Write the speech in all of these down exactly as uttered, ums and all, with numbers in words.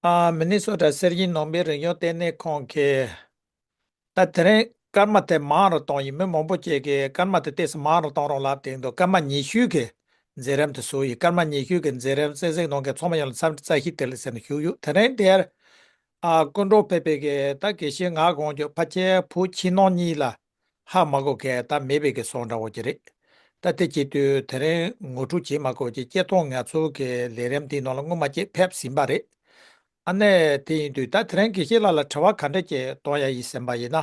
ཨ། མི་ནི་སོ་ཊ་གསེར་གྱི་ནོར་བུའི་རིག་གཞུང་ལྟེ་གནས་ཁང་གིས། ད་དེ་རིང་སྐར་མ་དེ་མང་རུ་གཏོང་ཡིན། མི་མང་པོ་ཅིག་གིས་སྐར་མ་དེ་ཏོག་ཙམ་མང་རུ་གཏོང་རོགས་ལབ་དེ་འདུག་སྐར་མ་ཉི་ཤུ་གི་མཛད་རིམ་དེ་བཟོས་ཡིན། སྐར་མ་ཉི་ཤུ་གི་མཛད་རིམ་གསན་གཟིགས་གནང་མཁན་ཚང་མ་ཡོངས་ལ་འཚམས་འདྲི་བཀྲ་ཤིས་བདེ་ལེགས་ཟེར་ནས་ཞུས་ཡོད། དེ་རིང་དེར། ཨ། སྐུ་མགྲོན་ཕེབས་པའི་གི་ད་དགེ་བཤེས་ངག་དབང་ཕྱུག་ཕལ་ཆེར་བོད་ཕྱི་ནང་གཉིས་ལ་ཧ་མ་གོ་མཁན་ད་མེད་པའི་གི་བཟོ་འདྲ་བོ་ཅིག་རེད། ད་དེ་བྱེད་དུས་དེ་རིང་ངོ་སྤྲོད་བྱེད་མ་དགོས་ཀྱི་སྤྱིར་བཏང་ང་ཚོ་གི་ལས་རིམ་འདིའི་ནང་ལ་སྔོན་མ་ཅིག་ཕེབས་ཟིན་པ་རེད། ཨ་ནི་དེ་ཡིན་དུས་ད་དེ་རིང་དགེ་བཤེས་ལགས་ལ་དྲི་བ་ག་འདྲ་ཅིག་གཏོང་ཡ་ཡིན་ཟིན་པ་ཡིན་ན།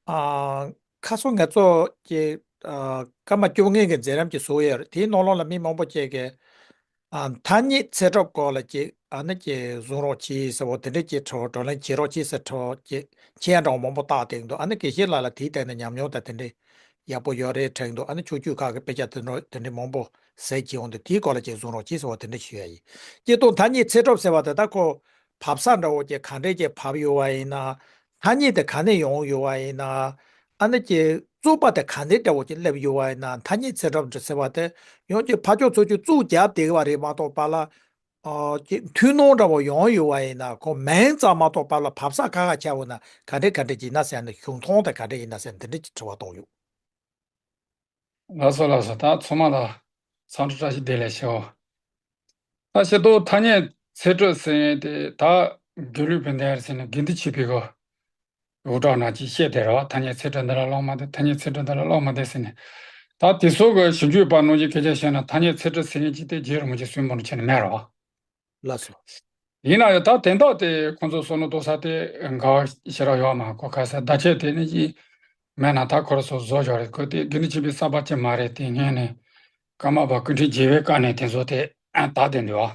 ཨ། ཁ་སང་ང་ཚོ་གི། ཨ། སྐར་མ་བཅོ་ལྔའི་གི་མཛད་རིམ་ཅིག་བཟོ་ཡོད་རེད། དེའི་ནང་ལོགས་ལ་མི་མང་པོ་ཅིག་གིས། ཨ། ཐ་སྙད་ཚད་གྲུབ་སྐོར་ལ་ཅིག་ཨ་ནི་ཅིག་གསུང་རོགས་གྱིས་ཟེར་བ་དེ་འདྲ་ཅིག་དྲི་བ་བགྲོ་གླེང་བྱེད་རོགས་གྱིས་ཟེར་དྲི་བ་ཅིག་མཆན་འདྲ་བོ་མང་པོ་བཏགས་བསྡད་འདུག་ཨ་ནི་དགེ་བཤེས་ལགས་ལ་དེའི་ཐད་ནས་ཉམས་མྱོང་དང་དེ་འདྲ་ཡག་པོ་ཡོད་རེད་དྲན་འདུག་ཨ་ནི་ཕྱོགས་བསྐྱོད་ཁག་གི་དཔེ་ཆ་དེ་འདྲ་དེ་འདྲ་མང་པོ་གཟིགས་བྱས་ཡོང་དུས་དེའི་སྐོར་ལ་ཅིག་གསུང་རོགས་གྱིས་ཟེར་བ་དེ་འདྲ་ཞུ་ཡ་ཡིན། སྤྱིར་བཏང་ཐ་སྙད་ཚད་གྲུབ་ཟེར་བ་དེ་ད་ཁོ་བབས་ས་འདྲ་བོ་ཅིག་ག་འདྲས་ཅིག་བབས་ཡོད་པ་ཡིན་ན། ཐ་སྙད་དེ་ག་ནས་ཡོང་ཡོད་པ་ཡིན་ན། ཨ་ནི་ཅིག་རྩོད་པ་དེ་ག་འདྲས་འདྲ་བོ་ཅིག་སླེབས་ཡོད་པ་ཡིན་ན། ཐ་སྙད་ཚད་གྲུབ་འདྲ་ཟེར་བ་དེ་ཡང་ཅིག་ཕར་ཕྱོགས་ཚུར་ཕྱོགས་རྩོད་རྒྱབ་བསྡད་པ་རེད་མ་གཏོགས་པ་ལ། ཨ། ཅིག་ཐུན་མོང་འདྲ་བོ་ཡོང་ཡོད་པ་ཡིན་ན། ཁོ་མིང་ཙམ་མ་གཏོགས་པ་ལ་བབས་ས་ག་ག་ཆགས་ཡོད་ན་ག་འདྲས་ག་འདྲས་ཅིག་ཡིན་ན་ཟེར་ནས་བྱུང་སྟངས་དེ་ག་འདྲས་ཡིན་ན་ཟེར་ནས་དེ་འདྲས་ཅིག་དྲི་བ་གཏོང་ཡོད། ལགས་སོ་ལགས་སོ། ད་ཚང་མ་ལ་འཚམས་འདྲི་བཀྲ་ཤིས་བདེ་ལེགས་ཞུ། ད་སྤྱིར་བཏང་ཐ་སྙད་ཚད་གྲུབ་ཟེར་མཁན་དེ་ད་དགེ་ལུགས་པའི་འདི་ཟེར་ནས་དགེ་འདུན་ཆོས་འཕེལ་གྱི་འུར་སྒྲ་ནང་ཅིག་བཤད་དེ་རེད་བ། ཐ་སྙད་ཚད་གྲུབ་འདི་ལ་ལོག་མ་བསྡད། ཐ་སྙད་ཚད་གྲུབ་འདི་ལ་ལོག་མ་བསྡད་ཟེར་ནས། ད་དེ་ཚོ་གི་ཞིབ་འཇུག་པ་ནང་བཞིན་སྐད་ཆ་བཤད་ན་ཐ་སྙད་ཚད་གྲུབ་ཟེར་མཁན་ཅིག་དེ་རྗེ་རིན་པོ་ཆེ་གསུངས་པ་ནང་བཞིན་མེད་རེད་བ། ལགས་སོ། ཡིན་ན་ཡང་ད་དེ་དག་དེ་ཁོང་ཚོ་བསམ་བློ་གཏོང་ས་དེ་འགལ་བ་ཞེ་དྲག་ཡོད་མ་རེད། ཁོ་ག་ས་བརྡ་ཆད་དེ་ནི་ཅི་མེད་ན་ད་ཁོ་རང་ཚོ་བཟོ་བཞག་རེད། ཁོ་དེ་དགེ་འདུན་ཆོས་འཕེལ་གསར་པ་ཅིག་མ་རེད། དེ་སྔོན་ནས་ཀརྨ་པ་ཀུན་ཁྲིད་རྒྱལ་བའི་བཀའ་ནས་དེ་ཚོ་དེ་དར་བསྡད་འདུག་ཨ།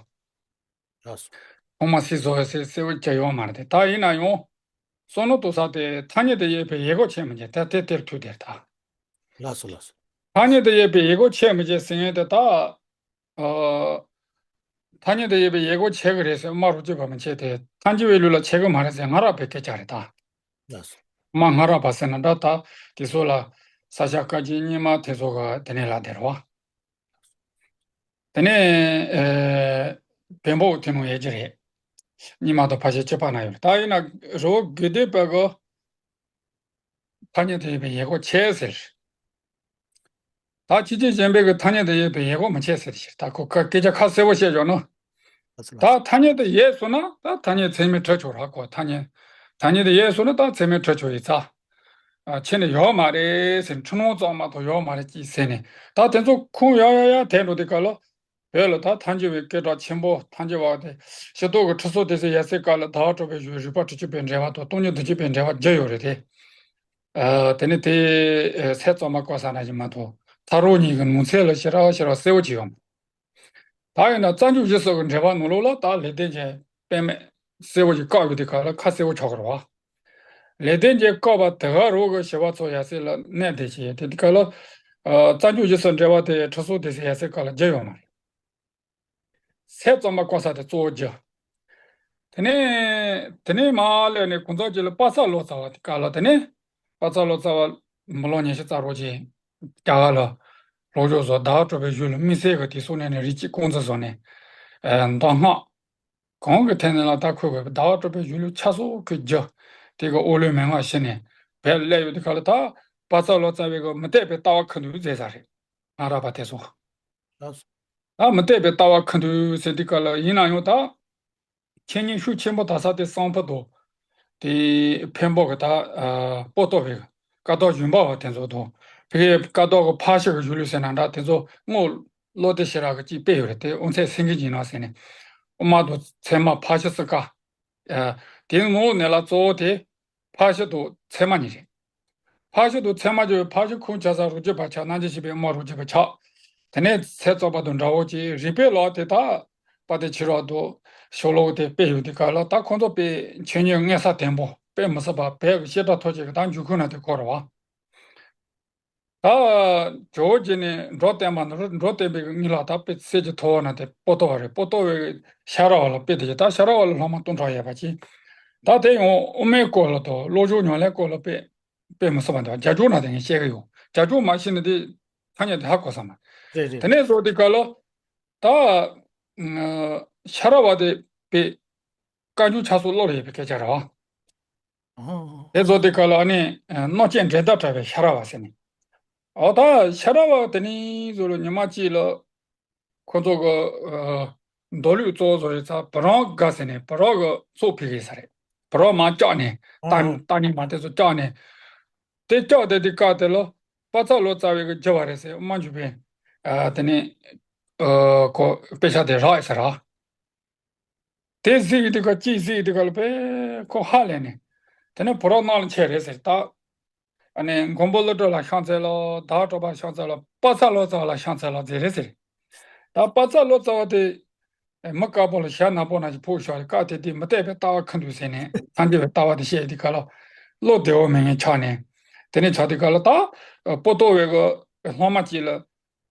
ལགས་སོ། ཁོང་མ་སྲིད་བཟོ་བའི་སྲིད་སྲིད་པོ་ཅིག་ཡོད་མ་རེད་དེ། ད་ཡིན་ན་ཡང་བསམ་བློ་གཏོང་ས་དེ་ཐ་སྙད་དུ་ཡོད་པའི་ཡི་གེ་ཆད་མི་བྱེད། ད་དེ་དེར་ཐུག་དེར་ད། ལགས་སོ་ལགས་སོ། ཐ་སྙད་དུ་ཡོད་པའི་ཡི་གེ་ཆད་མི་བྱེད་ཟེར་མཁན་དེ་ད། ཨ། ཐ་སྙད་དུ་ཡོད་པའི་ཡི་གེ་ཆད་ཀྱི་རེད་ཟེར་སྨྲ་རུ་གཅོད་པ་མི་བྱེད་དེ། ཐལ་འགྱུར་བའི་ལུགས་ལ་ཆད་ཀྱི་མ་རེད་ཟེར་སྔ་རབས་པའི་སྐད་ཆ་རེད་ད། ལགས་སོ། སྔ་སྔ་རབས་པ་ཟེར་ན་འདྲ། ད་དེ་ཚོ་ལ་ས་སྐྱ་བཀའ་བརྒྱུད་རྙིང་མ་དེ་ཚོ་ག་དེ་ནས་ལ་དེ་རེད་བ། དེ་ནས་ཨེ་བོན་པོ་དེ་ནང་ཡོད་ཀྱི་རེད། རྙིང་མ་དང་ཕལ་ཆེར་གཅིག་པ་ན་ཡོད་རེད། ད་ཡིན་ན་རི་བོ་དགེ་ལྡན་པ་གི་ཐ་སྙད་དུ་ཡོད་པའི་ཡི་གེ་ཆད་ཟེར། ད་ཕྱི་རྒྱལ་གཞན་པའི་གི་ཐ་སྙད་དུ་ཡོད་པའི་ཡི་གེ་མི་ཆད་ཟེར་ཞེས། ད་ཁོ་ཁ་སྐད་ཆ་ཁ་གསལ་པོ་བཤད་ཆོག་ན། ད་ཐ་སྙད་དུ་ཡོད་སོང་ན་ད་ཐ་སྙད་ཚད་མས་གྲུབ་ཆོག་ར། ཁོ་ཐ་སྙད་ཐ་སྙད་དུ་ཡོད་སོང་ན་ད་ཚད་མས་གྲུབ་ཆོག་ཡིན་ཙང་། ཨ། ཁྱེད་ནི་ཡོད་མ་རེད་ཟེར། འཁྲུལ་སྣང་ཙམ་མ་གཏོགས་ཡོད་མ་རེད་ཅེས་ཟེར་ནས། ད་དེ་ཚོ་ཁུངས་ཡག་ཡག་ཡག་དེད་འགྲོ་དུས་སྐབས་ལ། བོད་ལ་ད་ཐལ་འགྱུར་བའི་སྐད་གྲགས་ཆེན་པོ། ཐལ་འགྱུར་བ་དེ་ཕྱི་ཐོག་གི་ཁྲི་སྲོང་ལྡེ་བཙན་ཡབ་སྲས་སྐབས་ལ་ཟླ་བ་གྲགས་པའི་ཞུ་རིགས་པ་དྲུག་ཅུ་པའི་འགྲེལ་པ་དང་སྟོང་ཉིད་བདུན་ཅུ་པའི་འགྲེལ་པ་བརྒྱབ་ཡོད་རེད་དེ། ཨ། དེ་ནི་དེ་ཚད་ཙམ་མ་བཀོད་ས་ན་ཞིག་མ་གཏོགས་ཐག་རིང་གཉིས་ཀྱི་ནང་ཚན་ལ་ཞེ་དྲག་ཞེ་དྲག་གསལ་པོ་ཅིག་ཡོད། ད་ཡིན་ན་རྩ་འཇུག་བཞི་སོགས་ཀྱི་འགྲེལ་པ་ནང་ལོགས་ལ་ད་ལེགས་ལྡན་འབྱེད་དཔེ་མེད་གསལ་པོ་ཞིག་བཀག་ཡོད་དུས་སྐབས་ལ་ཁ་གསལ་པོ་ཆགས་ཀྱི་རེད་བ། ལེགས་ལྡན་འབྱེད་བཀག་པ་དེ་ག་རང་གི་ཞི་བ་འཚོ་ཡབ་སྲས་ལ་གནས་དེ་བྱས་དེ་དུས་སྐབས་ལ། ཨ། རྩ་འཇུག་བཞི་སོགས་འགྲེལ་པ་དེ་ཁྲི་སྲོང་ལྡེ་བཙན་ཡབ་སྲས་སྐབས་ལ་བརྒྱབ་ཡོད་མ་རེད། ཚད་ཙམ་མ་བཀོད་ས་དེ་གཙོ་བོ་བརྒྱབ། དེ་ནས་དེ་ནས་མར་སླེབས་ནས་གང་ཟག་ཅིག་ལ་དཔག་བསམ་ལོ་ཙཱ་བ་དེ་སྐབས་ལ། དེ་ནས་དཔག་བསམ་ལོ་ཙཱ་བ་མི་ལོ་ཉི་ཤུ་རྩ་དྲུག་ཅིག་རྒྱ་གར་ལ་སློབ་སྦྱོང་སོགས་ཟླ་བ་གྲགས་པའི་ཞུ་ལུགས་དམིགས་བསལ་གྱི་དེ་སོགས་ནས་ནས་རིགས་གཅིག་རྐང་འཛིན་བཟོས་ནས། ཨ། མདོ་སྔགས་གང་གི་ཐད་ནས་ལ་ད་ཁོས་གི་ཟླ་བ་གྲགས་པའི་ཞུ་ལུགས་ཆ་ཚང་ཁོས་བརྒྱབ། དེ་གི་ཨོ་ལོའི་མན་ངག་བྱས་ནས་བོད་སླེབས་ཡོད་དུས་སྐབས་ལ་ད་དཔག་བསམ་ལོ་ཙཱ་བའི་གི་མུ་སྟེགས་པའི་ལྟ་བ་ཁུ་འདུག་མཛད་ས་རེད། སྔ་རབས་པ་དེ་ཚོ། ལགས་སོ། ད་མུ་སྟེགས་པའི་ལྟ་བ་ཁུ་འདུག་ཟེར་དུས་སྐབས་ལ་ཡིན་ན་ཡང་ད་ཁྱེད་ཉིད་ཤུགས་ཆེན་པོ་དར་ས་དེ་གསང་ཕུ་དང་། དེ་འཕན་པོ་གི་ད། ཨ། པོ་ཏོ་བའི་བཀའ་བརྡ་བཞུགས་པ་བ་དེ་ཚོ་དང་། ཕ་གིའི་བཀའ་བརྡ་གི་ཕར་ཕྱོགས་ཀྱི་ཞུ་ལུགས་ཟེར་ན་འདྲ། དེ་ཚོ་རྔོག་བློ་བདེ་ཞེ་དྲག་གིས་ཅིག་སྤེལ་ཡོད་རེད་དེ། དབུ་ཚད་སེང་གེ་འཇིགས་སྣང་ཟེར་ནས། དབུ་མ་དང་ཚད་མ་ཕར་ཕྱོགས་སུ་བཀར། ཨ། དེའི་ངོ་བོ་ནས་ལ་གཙོ་བོ་དེ་ཕར་ཕྱོགས་དང་ཚད་མ་གཉིས་རེད། ཕར་ཕྱོགས་དང་ཚད་མ་གཉིས། ཕར་ཕྱོགས་ཁུངས་ཆགས་ས་རང་རྒྱུད་པ་ཆགས། རྣམ་འབྱེད་བྱེད་པའི་དབུ་མ་རང་རྒྱུད་པ་ཆགས། དེ་ནས་ཚད་རྩོད་པ་དང་འདྲ་བོ་ཅིག་རིགས་པའི་ལུགས་དེ་ད་དཔལ་ལྡན་ཕྱི་རབས་དང་ཤོ་ལོ་ཀ་དེ་སྤེལ་ཡོད་དུས་སྐབས་ལ། ད་ཁོང་ཚོ་དཔེ་ཆོས་ཉིད་གནས་ས་བརྟན་པོ། དཔེ་མི་སྲིད་པ། བོད་ཀྱི་བཤད་གྲྭ་ཐོག་ཆེན་གྱི་ད་འབྱུང་ཁུངས་ན་དེ་ཁོ་རེད་བ། ད་ཇོ་བོ་རྗེ་ནས་འགྲོ་བསྟན་པ་ནི་རུ། འགྲོ་བསྟན་པའི་གི་གཉིས་ལ་ད་དཔེ་གསེར་གྱི་ཐོ་བ་ན་དེ་པོ་ཏོ་བ་རེད། པོ་ཏོ་བའི་ཤ་ར་བ་ལ་དཔེ་དེ་ཅི། ད་ཤ་ར་བ་ལ་སློབ་མ་སྟོང་ཕྲག་ཡོད་པ་ཅིག་ད་དེ་ཡང་དབུ་མའི་སྐོར་ལ་དང་བློ་སྦྱོང་ཉམས་ལེན་སྐོར་ལ་དཔེ་དཔེ་མི་སྲིད་པ་འདུག་རྒྱ་སྐྱོར་ན་དེ་ངས་བཤད་གི་ཡོད། རྒྱ་སྐྱོར་མ་ཤེས་ན་དེ་ཐ་སྙད་དེ་ཧ་གོ་ས་མ་རེད། རེད་རེད། དེ་ནས་བཟོ་དེ་ག་ལ། ད་ཤ་ར་བ་དེ་དཔེ་ བཀའ་འགྱུར་ཆ་ཚང་ཀློག་ལ་ཡོད་པའི་སྐད་ཆ་རེད་བ། ཨོ། དེ་ཚོ་དེ་ག་ལ་ཨ་ནི་ཨ་རྣམ་བཅད་འགྲན་ཟླ་བྲལ་བའི་ཤ་ར་བ་ཟེར་ནས། འོ་ད་ཤ་ར་བ་དེ་ནི་ཚོ་ལ་ཉི་མ་གཅིག་ལ་ཁོ་ཚོ་གི་ཨ་མདོ་ལུགས་གཙོ་བོ་བཟོ་ཡི་ཚ་བུ་རམ་སྒར་ཟེར་ནས་བུ་རམ་གི་ཚོགས་ཕེབས་ཡི་ས་རེད། བུ་རམ་མར་བཅག་ནས་ཏ་ཨོ། ཏ་ནི་མ་དེ་ཚོ་བཅག་ནས། དེ་བཅག་དེ་དེ་བཀག་དེ་ལ་པ་ཚ་ལོ་ཙཱ་བའི་གི་རྒྱུ་བ་རེད་ཟེར་དབུ་མ་འཇུག་པའི་ཨ་དེ་ནི་ཨ་ཁོ་དཔེ་ཆ་དེ་རག་ཡི་ས་ར། དེ་གཟིགས་ཡི་དེ་ག་གཅིག་གཟིགས་ཡི་དེ་ག་ལ་པས་ཁོ་ཧ་ལས་ནས། དེ་ནས་བུ་རམ་ནང་ལ་ཆས་རེད་ཟེར་ད། ཨ་ནི་མགོན་པོ་ཀླུ་སྒྲུབ་ལ་ཤམ་བསྩལ་ལོ། ཟླ་བ་གྲགས་པ་ལ་ཤམ་བསྩལ་ལོ། པ་ཚ་ལོ་ཙཱ་བ་ལ་ཤམ་བསྩལ་ལོ་ཟེར་རེད་ཟེར། ད་པ་ཚ་ལོ་ཙཱ་བ་དེ་མི་དཀར་པོ་ལ་ཞྭ་ནག་པོ་ནང་བཞིན་ཕུག་ཤོག་རེད། བཀག་དེ་དེ་མི་བལྟས་པའི་ལྟ་བ་ཁུར་འདུག་ཟེར་ནས་སངས་རྒྱས་པའི་ལྟ་བ་དེ་བཤད་དེ་ག་ལ་བློ་བདེ་བོ་མེད་ངེས་ཆགས་ནས། དེ་ནས་ཆགས་དེ་ག་ལ་ད་པོ་ཏོ་བའི་གི་སློབ་མ་གཅིག་ལ།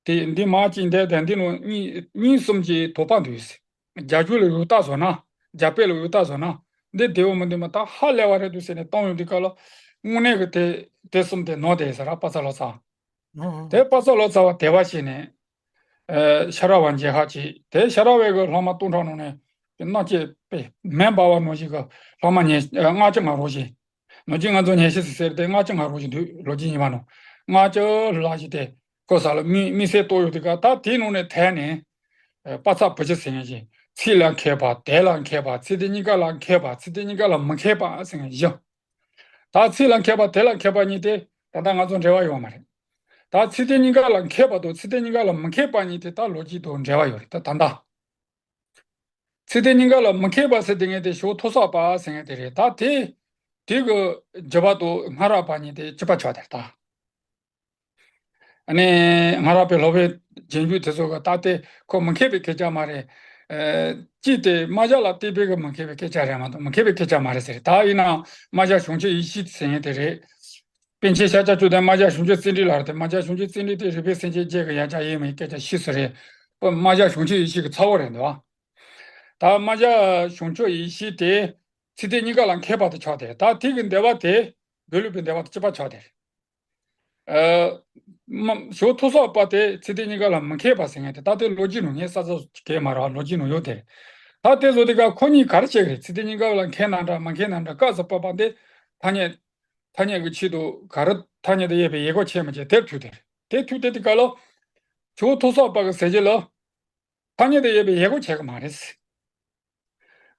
དེ་འདི་མ་གཅིག་འདས་དང་འདི་ནང་གཉིས་གཉིས་གསུམ་གྱི་དོགས་པ་འདུག་ཟེར། རྒྱ་རྒྱུད་ལ་ཡོད་རྟགས་བཟོ་ན། རྒྱ་དཔེ་ལ་ཡོད་རྟགས་བཟོ་ན། འདི་བདེ་བོ་མི་འདུག་མ་ད་ཧ་ལས་པ་རེད་འདུག་ཟེར་ནས་གཏོང་ཡོང་དུས་སྐབས་ལ། དངོས་གནས་ཀྱི་དེ་དེ་གསུམ་དེ་ནོར་བསྡད་ཟེར་ར་པ་ཚ་ལོ་ཙཱ། ཨོ། དེ་པ་ཚ་ལོ་ཙཱ་བ་དད་པ་བྱས་ནས། ཨ་ཤ་ར་བ་མཇལ་ཁ་བྱས། དེ་ཤ་ར་བའི་གི་སློབ་མ་སྟོང་ཕྲག་ནང་ནས་རྣམ་བཅད་དཔེ་མེ་འབར་བ་ནང་བཞིན་གྱི་སློབ་མ་ཉེ་ལྔ་བཅུ་ང་རོ་བཞིན། ནོར་གྱི་ང་ཚོ་ཉན་ཤེས་སུ་ཟེར་ཏེ་ལྔ་བཅུ་ང་རོ་ཞིག་འདུག་ལོ་རྒྱུས་ཉི་མ་ནོ། ལྔ་བཅུ་ལྷག་ཞིག་སྟེ་ཁོ་ས་ལ་དམིགས་དམིགས་བསལ་གཏོགས་ཡོད་དེ་ག་ད་དེའི་ནང་ནས་དལ་ནས། ཨ་པ་ཚ་བུ་ཆེ་ཟེར་མཁན་ཞིག་ཚིག་ལ་མཁས་པ་དད་ལ་མཁས་པ་ཚིག་དེ་གཉིས་ཀ་ལ་མཁས་པ་ཚིག་དེ་གཉིས་ཀ་ལ་མི་མཁས་པ་ཟེར་མཁན་བཞི། ད་ཚིག་ལ་མཁས་པ་དད་ལ་མཁས་པ་གཉིས་དེ་ད་ལྟ་ང་ཚོ་འབྲེལ་བ་ཡོད་མ་རེད། ད་ཚིག་དེ་གཉིས་ཀ་ལ་མཁས་པ་དང་ཚིག་དེ་གཉིས་ཀ་ལ་མི་མཁས་པ་གཉིས་དེ་ད་ལོ་རྒྱུས་དང་འབྲེལ་བ་ཡོད་རེད་ད་ད་ལྟ། ཚིག་དེ་གཉིས་ཀ་ལ་མི་མཁས་པ་ཟེར་དེ་ངས་དེ་ཞོ་ཐོ་སོགས་པ་ཟེར་ངས་དེ་རེད་ད་དེ། དེ་གི་རྒྱུ་བ་དང་སྔ་རབས་པ་གཉིས་དེ་གཅིག་པ་ཆགས་དེ་ད། ཨ་ནི་སྔ་རབས་པའི་སློབ་དཔོན་རྗེས་འཇུག་དེ་ཚོ་གི་ད་དེ་ཁོ་མི་མཁས་པའི་སྐད་ཆ་མ་རེད། ཨ་གཅིག་དེ་རྨ་བྱ་ལ་བརྟེན་པའི་གི་མི་མཁས་པའི་སྐད་ཆ་རེད་མ་གཏོགས་མི་མཁས་པའི་སྐད་ཆ་མ་རེད་ཟེར་ད་ཡིན་ནའང་རྨ་བྱ་བྱང་ཆུབ་ཡེ་ཤེས་ཟེར་ངས་དེ་རེད། པཎ་ཆེན་ཤཱཀྱ་མཆོག་དང་རྨ་བྱ་བྱང་ཆུབ་རྩེ་གྲས་ལ་རེད་དེ་རྨ་བྱ་བྱང་ཆུབ་རྩེ་གྲས་དེ་རིག་པའི་སེམས་ཅན་བརྒྱད་ཀྱི་ཡང་བསྐྱར་ཡིན་མིན་སྐད་ཆ་ཤེས་སུ་རེད། པ་རྨ་བྱ་བྱང་ཆུབ་ཡེ་ཤེས་ཀྱི་ཚ་བོ་རེད་འདུག་ད་རྨ་བྱ་བྱང་ཆུབ་ཡེ་ཤེས་དེ་ཚིག་དེ་གཉིས་ཀ་ལ་མཁས་པ་དེ་ཆགས་ཏེ་ད་དེ་གི་འདོད་པ་དེ་དགེ་ལུགས་པའི་འདོད་པ་དེ་གཅིག་པ་ཆགས་ཏེ། ཨ་མ་ཞོ་ཐོ་སོགས་པ་དེ་ཚིག་དེ་གཉིས་ཀ་ལ་མི་མཁས་པ་ཟེར་མཁན་དེ་ད་དེ་ལོ་རྒྱུས་ནང་ངས་ས་ས་གས་མ་ར་བ་ལོ་རྒྱུས་ནང་ཡོད་དེ། ད་དེ་བཟོ་དེ་ག་ཁོ་གཉིས་ག་རེ་བྱེད་ཀྱི་རེད་ཚིག་དེ་གཉིས་ཀ་ལ་མཁས་ན་འདྲ་མ་མཁས་ན་འདྲ་སྐབས་སུ་བབ་པ་འདི་ཐ་སྙད། ཐ་སྙད་ཀྱི་ཆེད་དུ་ག་རེ་ཐ་སྙད་དུ་དབྱེ་བའི་ཡི་གེ་ཆད་མི་ཆད་དེར་ཐུག་དེ་རེད། དེ་ཐུག་དེ་དེ་ག་ལ། ཇོ་བོ་ཐོ་སོགས་པ་གི་ཟེར་གྱི་ལ། ཐ་སྙད་དུ་དབྱེ་བའི་ཡི་གེ་ཆད་གི་མ་རེད།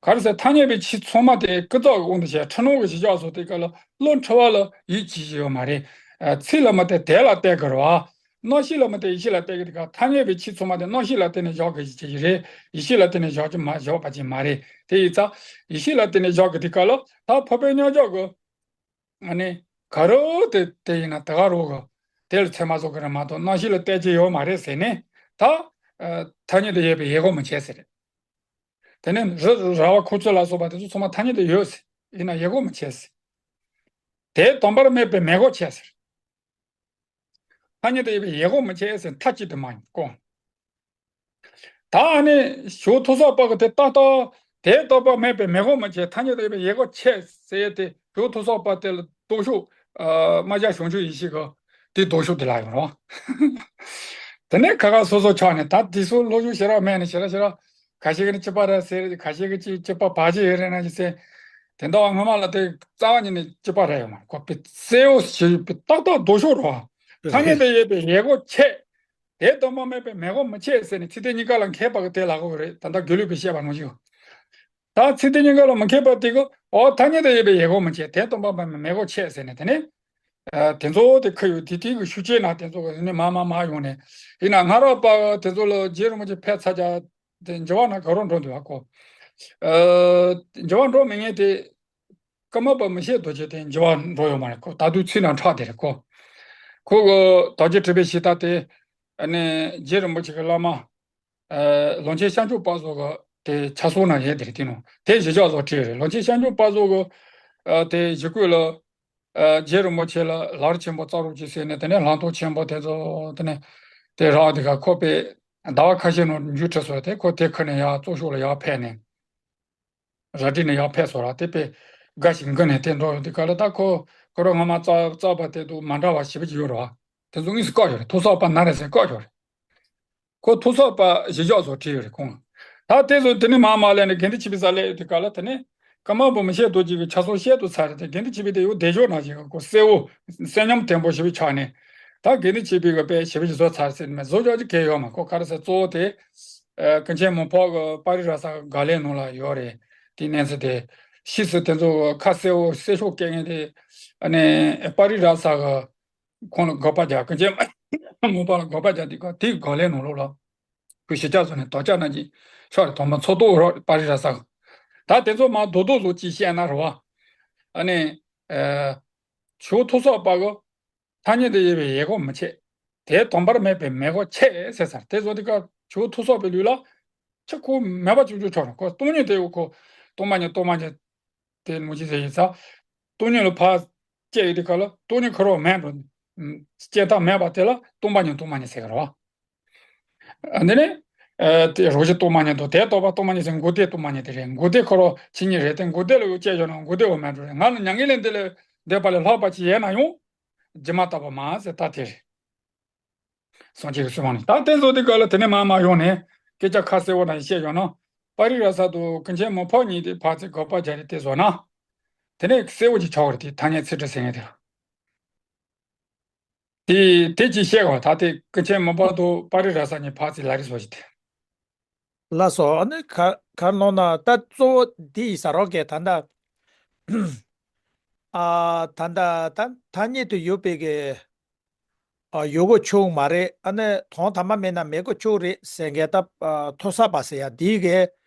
ག་རེ་ཟེར་ཐ་སྙད་པའི་ཆོས་ཚང་མ་དེ་ཀུན་རྫོབ་ཀྱི་དབང་དུ་བྱས་འཁྲུལ་སྣང་གི་གཞི་བཞག་བཟོ་དེ་ག་ལ་བློ་འཁྲུལ་བ་ལ་ཡིད་ཆེས་ཀྱི་ཡོད་མ་རེད། ཨ་ཚིག་ལ་མ་བལྟས་དད་ལ་བལྟ་དགོས་རེད་བ། རྣམ་ཤེས་ལ་མ་བལྟས་ཡིད་ཤེས་ལ་བལྟ་གི་དེ་ག་ཐ་སྙད་པའི་ཆོས་ཚང་མ་དེ་རྣམ་ཤེས་ལ་བརྟེན་ནས་བཞག་དགོས་ཀྱི་རེད། ཡིད་ཤེས་ལ་བརྟེན་ནས་བཞག་གི་མ་བཞག་པ་ཅིག་མ་རེད། དེ་ཡིན་ཙང་ཡིད་ཤེས་ལ་བརྟེན་ནས་བཞག་གི་དེ་ག་ལ་ད་འཕགས་པའི་མཉམ་བཞག་གི་ཨ་ནི་ག་རུ་དེ་དེ་ཡིན་ན་དེ་ག་རུ་གི་དེ་ལ་ཚད་མ་བཟོ་གི་རེད་མ་གཏོགས་རྣམ་ཤེས་ལ་བལྟ་གི་ཡོད་མ་རེད་ཟེར་ནས་ད་ཨ་ཐ་སྙད་དུ་དབྱེ་བའི་ཡི་གེ་མི་ཆད་ཟེར། དེ་ནས་རི་ར་བ་ཁུ་ཚུར་ལ་སོགས་པ་དེ་ཚོ་ཚང་མ་ཐ་སྙད་དུ་ཡོད་ཟེར། ཡིན་ན་ཡི་གེ་མི་ཆད་ཟེར། དེ་དང་པོར་སྨྲས་པའི་མི་གོ་ཆད་ཟེར། ཐ་སྙད་དུ་དབྱེ་བའི་ཡི་གེ་མི་ཆད་ཟེར་མཐའ་གཅིག་ཏུ་མ་ཡིན་གོ། ད་ཨ་ནི་ཞོ་ཐོ་སོགས་པ་གི་དེ་ཏག་ཏག་དེ་ལྟ་བུ་སྨྲས་པའི་མི་གོ་མི་ཆད་ཐ་སྙད་དུ་དབྱེ་བའི་ཡི་གེ་ཆད་ཟེར་ཏེ་ཞོ་ཐོ་སོགས་པ་དེ་ལ་ལྡོག་ཕྱོགས་ཨ་རྨ་བྱ་བྱང་ཆུབ་ཡེ་ཤེས་ཀྱི་དེ་ལྡོག་ཕྱོགས་དེ་ལ་ཡོང་རོགས། དེ་ནས་ཁ་ཁ་སོ་སོ་ཆགས་ནས་ད་དེ་ཚོ་སློབ་སྦྱོང་ཞེ་དྲག་མེད་ནས་ཞེ་དྲག་ཞེ་དྲག་ཁ་ཤས་ཀྱིས་ནི་གཅིག་པ་རེད་ཟེར་ཁ་ཤས་ཀྱིས་གཅིག་གཅིག་པ་བར་ཆད་ཡོད་རེད་ན་ཞིག་ཟེར། དེ་འདྲ་བ་སྔོན་མ་ལ་དེ་རྩ་བ་ཉིད་ནས་གཅིག་པ་རེད་ཡོད་མ་རེད་ཁོ་དཔེ་གསལ་བོ་ཞིག་དཔེ་ཏག་ཏག་ལྡོག་ཕྱོགས་རོ། ཐ་སྙད་དུ་དབྱེ་བའི་ཡི་གེ་ཆད། དེ་དང་པོར་སྨྲས་པའི་མི་གོ་མི་ཆད་ཟེར་ནས་ཚིག་དེ་གཉིས་ཀ་ལ་མཁས་པ་གི་དེ་ལ་གོ་གི་རེད་ད་ལྟ་དགེ་ལུགས་པས་བཤད་པ་ནང་བཞིན། ད་ཚིག་དེ་གཉིས་ཀ་ལ་མི་མཁས་པ་དེ་གོ་འོ་ཐ་སྙད་དུ་དབྱེ་བའི་ཡི་གེ་མི་ཆད་དེ་དང་པོར་སྨྲས་པའི་མི་གོ་ཆད་ཟེར་ནས་དེ་ནས། ཨ་དེ་ཚོ་དེ་ཁ་ཡོད་དེ་དེ་གི་ཤུགས་ཆེ་ན་དེ་ཚོ་གི་ནི་མ་མ་མ་ཡོང་ནས་ཡིན་ན་སྔ་རབས་པ་དེ་ཚོ་ལ་རྗེ་རིན་པོ་ཆེ་ཕེབས་ཚར་ཀྱང་དེ་འགྱུར་བ་ན་ག་རུ་འགྲོ་འདུག་བ་གོ། ཨ་འགྱུར་བ་འགྲོ་མི་ངེས་དེ། ཀརྨ་པ་མི་ཤེས་རྡོ་རྗེ་དེ་འགྱུར་བ་འགྲོ་ཡོད་མ་རེད་ཁོ་ད་དུང་ཚིག་ནང་འཁྲབ་དེ་རེད་ཁོ། ཁོ་གི་དོལ་རྒྱལ་གྲུབ་པའི་ཞལ་ཏ་དེ། ཨ་ནི་རྗེ་རིན་པོ་ཆེ་གི་བླ་མ། ཨ་ལོངས་སྤྱོད་ཤར་ཕྱོགས་པ་སོགས་ཀྱི་དེ་ཕྱག་སྲོལ་ནང་ཡོད་དེ་རེད་དེ་ནང་དེ་གཞི་བཞག་བཟོ་བྲིས་ཡོད་རེད་ལོངས་སྤྱོད་ཤར་ཕྱོགས་པ་སོགས་ཀྱི། ཨ་དེ་གཞི་བཀོད་ལ། ཨ་རྗེ་རིན་པོ་ཆེ་ལ་ལག་ཆེན་པོ་སྩལ་རོགས་གྱིས་ཟེར་ནས་དེ་ནས་ལང་ཐོག་ཆེན་པོ་དེ་ཚོ་དེ་ནས་དེ་རག་དེ་ག་ཁོ་པས་ཟླ་བ་ཁ་ཤས་ནང་འཇུ་ཁྲིད་སོང་དེ་ཁོ་དེ་ཁུར་ནས་ཡར་ལྟོ་ཤོག་ལ་ཡར་ཕེབས་ནས། རལ་གྲི་ནས་ཡར་ཕེབས་སོང་ར་དེ་པས་དགའ་ཞིང་འགུལ་ནས་དེ་འགྲོ་ཡོང་དུས་ག་ལ་ད་ཁོ་ཁོ་རང་སྔ་མ་རྩ་རྩ་བ་དེ་དུ་མ་འདྲ་བ་ཞེ་པོ་ཅིག་ཡོད་རེད་བ། དེ་ཚོ་དངོས་སུ་བཀག་ཡོད་རེད་ཐོ་སོགས་པ་ན་རེ་ཟེར་བཀག་ཡོད་རེད། ཁོ་ཐོ་སོགས་པ་གཞི་བཞག་བཟོ་བྲིས་ཡོད་རེད་ཁོང་། ད་དེ་ཚོ་དེ་ནས་མ་མ་ལས་ནས་དགེ་འདུན་ཆོས་འཕེལ་ས་སླེབས་ཡོང་དུས་ག་ལ་དེ་ནས་ ཀརྨ་པ་མི་ཤེས་རྡོ་རྗེ་གི་ཕྱག་སྲོལ་བཤད་དུ་ཚར་ཏེ། དགེ་འདུན་ཆོས་འཕེལ་དེ་ཡོད་བདེ་ཤོག་ནང་བཞིན་གོ་གསལ་བོ་གསལ་སྙོམས་དྲན་པོ་ཞེ་པོའི་ཆ་ནས། ད་དགེ་འདུན་ཆོས་འཕེལ་གི་དཔེ་ཞེ་པོ་ཞིག་བཟོ་ཚར་ཟེར་ནས་བཟོ་ཆོག་ཅིག་གལ་ཡོད་མ། ཁོ་ག་རེ་ཟེར་གཙོ་བོ་དེ། ཨ། ཀུན་མཁྱེན་མི་ཕམ་གི་པར་རིས་ར་ས་གི་ག་ལེ་ནང་ལ་ཡོད་རེད། དེའི་གནས་ཚུལ་དེ་ཕྱིས་སུ་དེ་ཚོ་ཁ་གསལ་བོ་གསལ་ཤོས་སྐད་ངན་དེ། ཨ་ནི་པར་རིས་ར་ས་གི་ཁོང་ལ་དགག་པ་རྒྱག་ཀུན་མཁྱེན་མི་ཕམ་ལ་དགག་པ་རྒྱག་དེ་ག་དེའི་ག་ལེ་ནང་ལོགས་ལ། ཁོས་གཞིས་ཆགས་སོང་ནས་དོག་ཅག་ན་གྱི་ཕྱོགས་རེ་དོག་མ་ཚོགས་གཏོགས་རོགས་པར་རིས་ར་ས་གི། ད་དེ་ཚོ་མ་རྡོག་རྡོག་བཟོ་ཅིག་བཤད་ན་རེད་བ། ཨ་ནི། ཨ། ཆོས་ཐུགས་སྲོག་པ་གི་ཐ་སྙད་དུ་དབྱེ་བའི་དབྱེ་སྒོ་མི་ཕྱེ། དེ་དོན་པར་མེད་པའི་མེད་སྒོ་ཕྱེ་ཟེར་ཚར། དེ་བཟོ་དེ་ཀ་ཆོས་ཐུགས་སྲོག་པའི་ལུགས་ལ། ཁྱེད་ཁོ་མེད་པ་བཅུག་བཅུག་ཆོག་རེད། ཁོ་སྟོང་ཉིད་དེ་ཁོ་སྟོང་པ་ཉིད་སྟོང་པ་ཉིད་དེ་མུ་ཅི་ཟེར་ཡིན་ས། སྟོང་ཉིད་ལ་ཕར་བཅད་ཡོད་དེ་ཀ་ལ་སྟོང་ཉིད་ཁོ་རང་མེད་འགྲོ། ཨ། བཅད་ཐབས་མེད་པ་དེ་ལ་སྟོང་པ་ཉིད་སྟོང་པ་ཉིད་ཟེར་གི་རེད་བ། ཨ། འདི་ནི། ཨ། དེ་རོ་བཞི་སྟོང་པ་ཉིད་དོ། དེ་རྟོགས་པ་སྟོང་པ་ཉིད་ཟེར། མགོ་བདེ་སྟོང་པ་ཉིད་དེ་རེད། མགོ་བདེ་ཁོ་རང་ཆོས་ཉིད་རེད་དེ། མགོ་བདེ་ལ་ཡོད་ཅེས་བྱུང་ན་མགོ་བདེ་བ་མེད་འགྲོ་རེད། ང་ལ་མྱ་ངན་ལས་འདས་ལས་འདས་པ་ལས་ལྷག་པ་ཅིག་ཡོད་ན་ཡང་སྒྱུ་མ་ལྟ་བུ་མ་ཟད་ད་དེ་རེད། སངས་རྒྱས་ཀྱི་གསུང་བ་ནི། ད་དེ་ཚོ་དེ་ག་ལ་དེ་ནས་མར་མར་ཡོང་ནས་སྐད་ཆ་ཁ་གསལ་བོ་ནང་བཤད་ཡོང་ན། པར་རིས་ར་ས་དང་ཀུན་མཁྱེན་མི་ཕམ་གཉིས་དེ་ཕར་ཚུར་དགག་པ་རྒྱག་རེས་དེ་བཟོ་ན། དེ་ནས་གསལ་བོ་ཅིག་ཆགས་པ་རེད། དེ་ཐ་སྙད་ཚིག་འབྲུ་ཟེར་མཁན་དེ་ལ། དེ་དེ་ཅིག་བཤད་དགོས། ད་དེ་ཀུན་མཁྱེན་མི་ཕམ་དང་པར་རིས་ར་ས་གཉིས་ཕར་ཚུར་ལབ་རེས་བཟོ་ཅིག་དེ། ལགས་སོ། ཨ་ནི་ག་ག་རེ་ལབ་ན་ད་གཙོ་བོ་འདི་ཡིན་ས་རོགས་ཀྱི་ད་ལྟ། ཨ། ད་ལྟ་ད་ཐ་སྙད་དུ་ཡོད་པའི་གི། ཨ། ཡོད་དགོས་ཆོག་མ་རེད། ཨ་ནི་དོན་དམ་པ་མེད་ན་མེད་དགོས་ཆོག་རེད་ཟེར་མཁན་ད། ཨ། ཐོ་གསར་པ་ཟེར་ཡ་འདི་གི།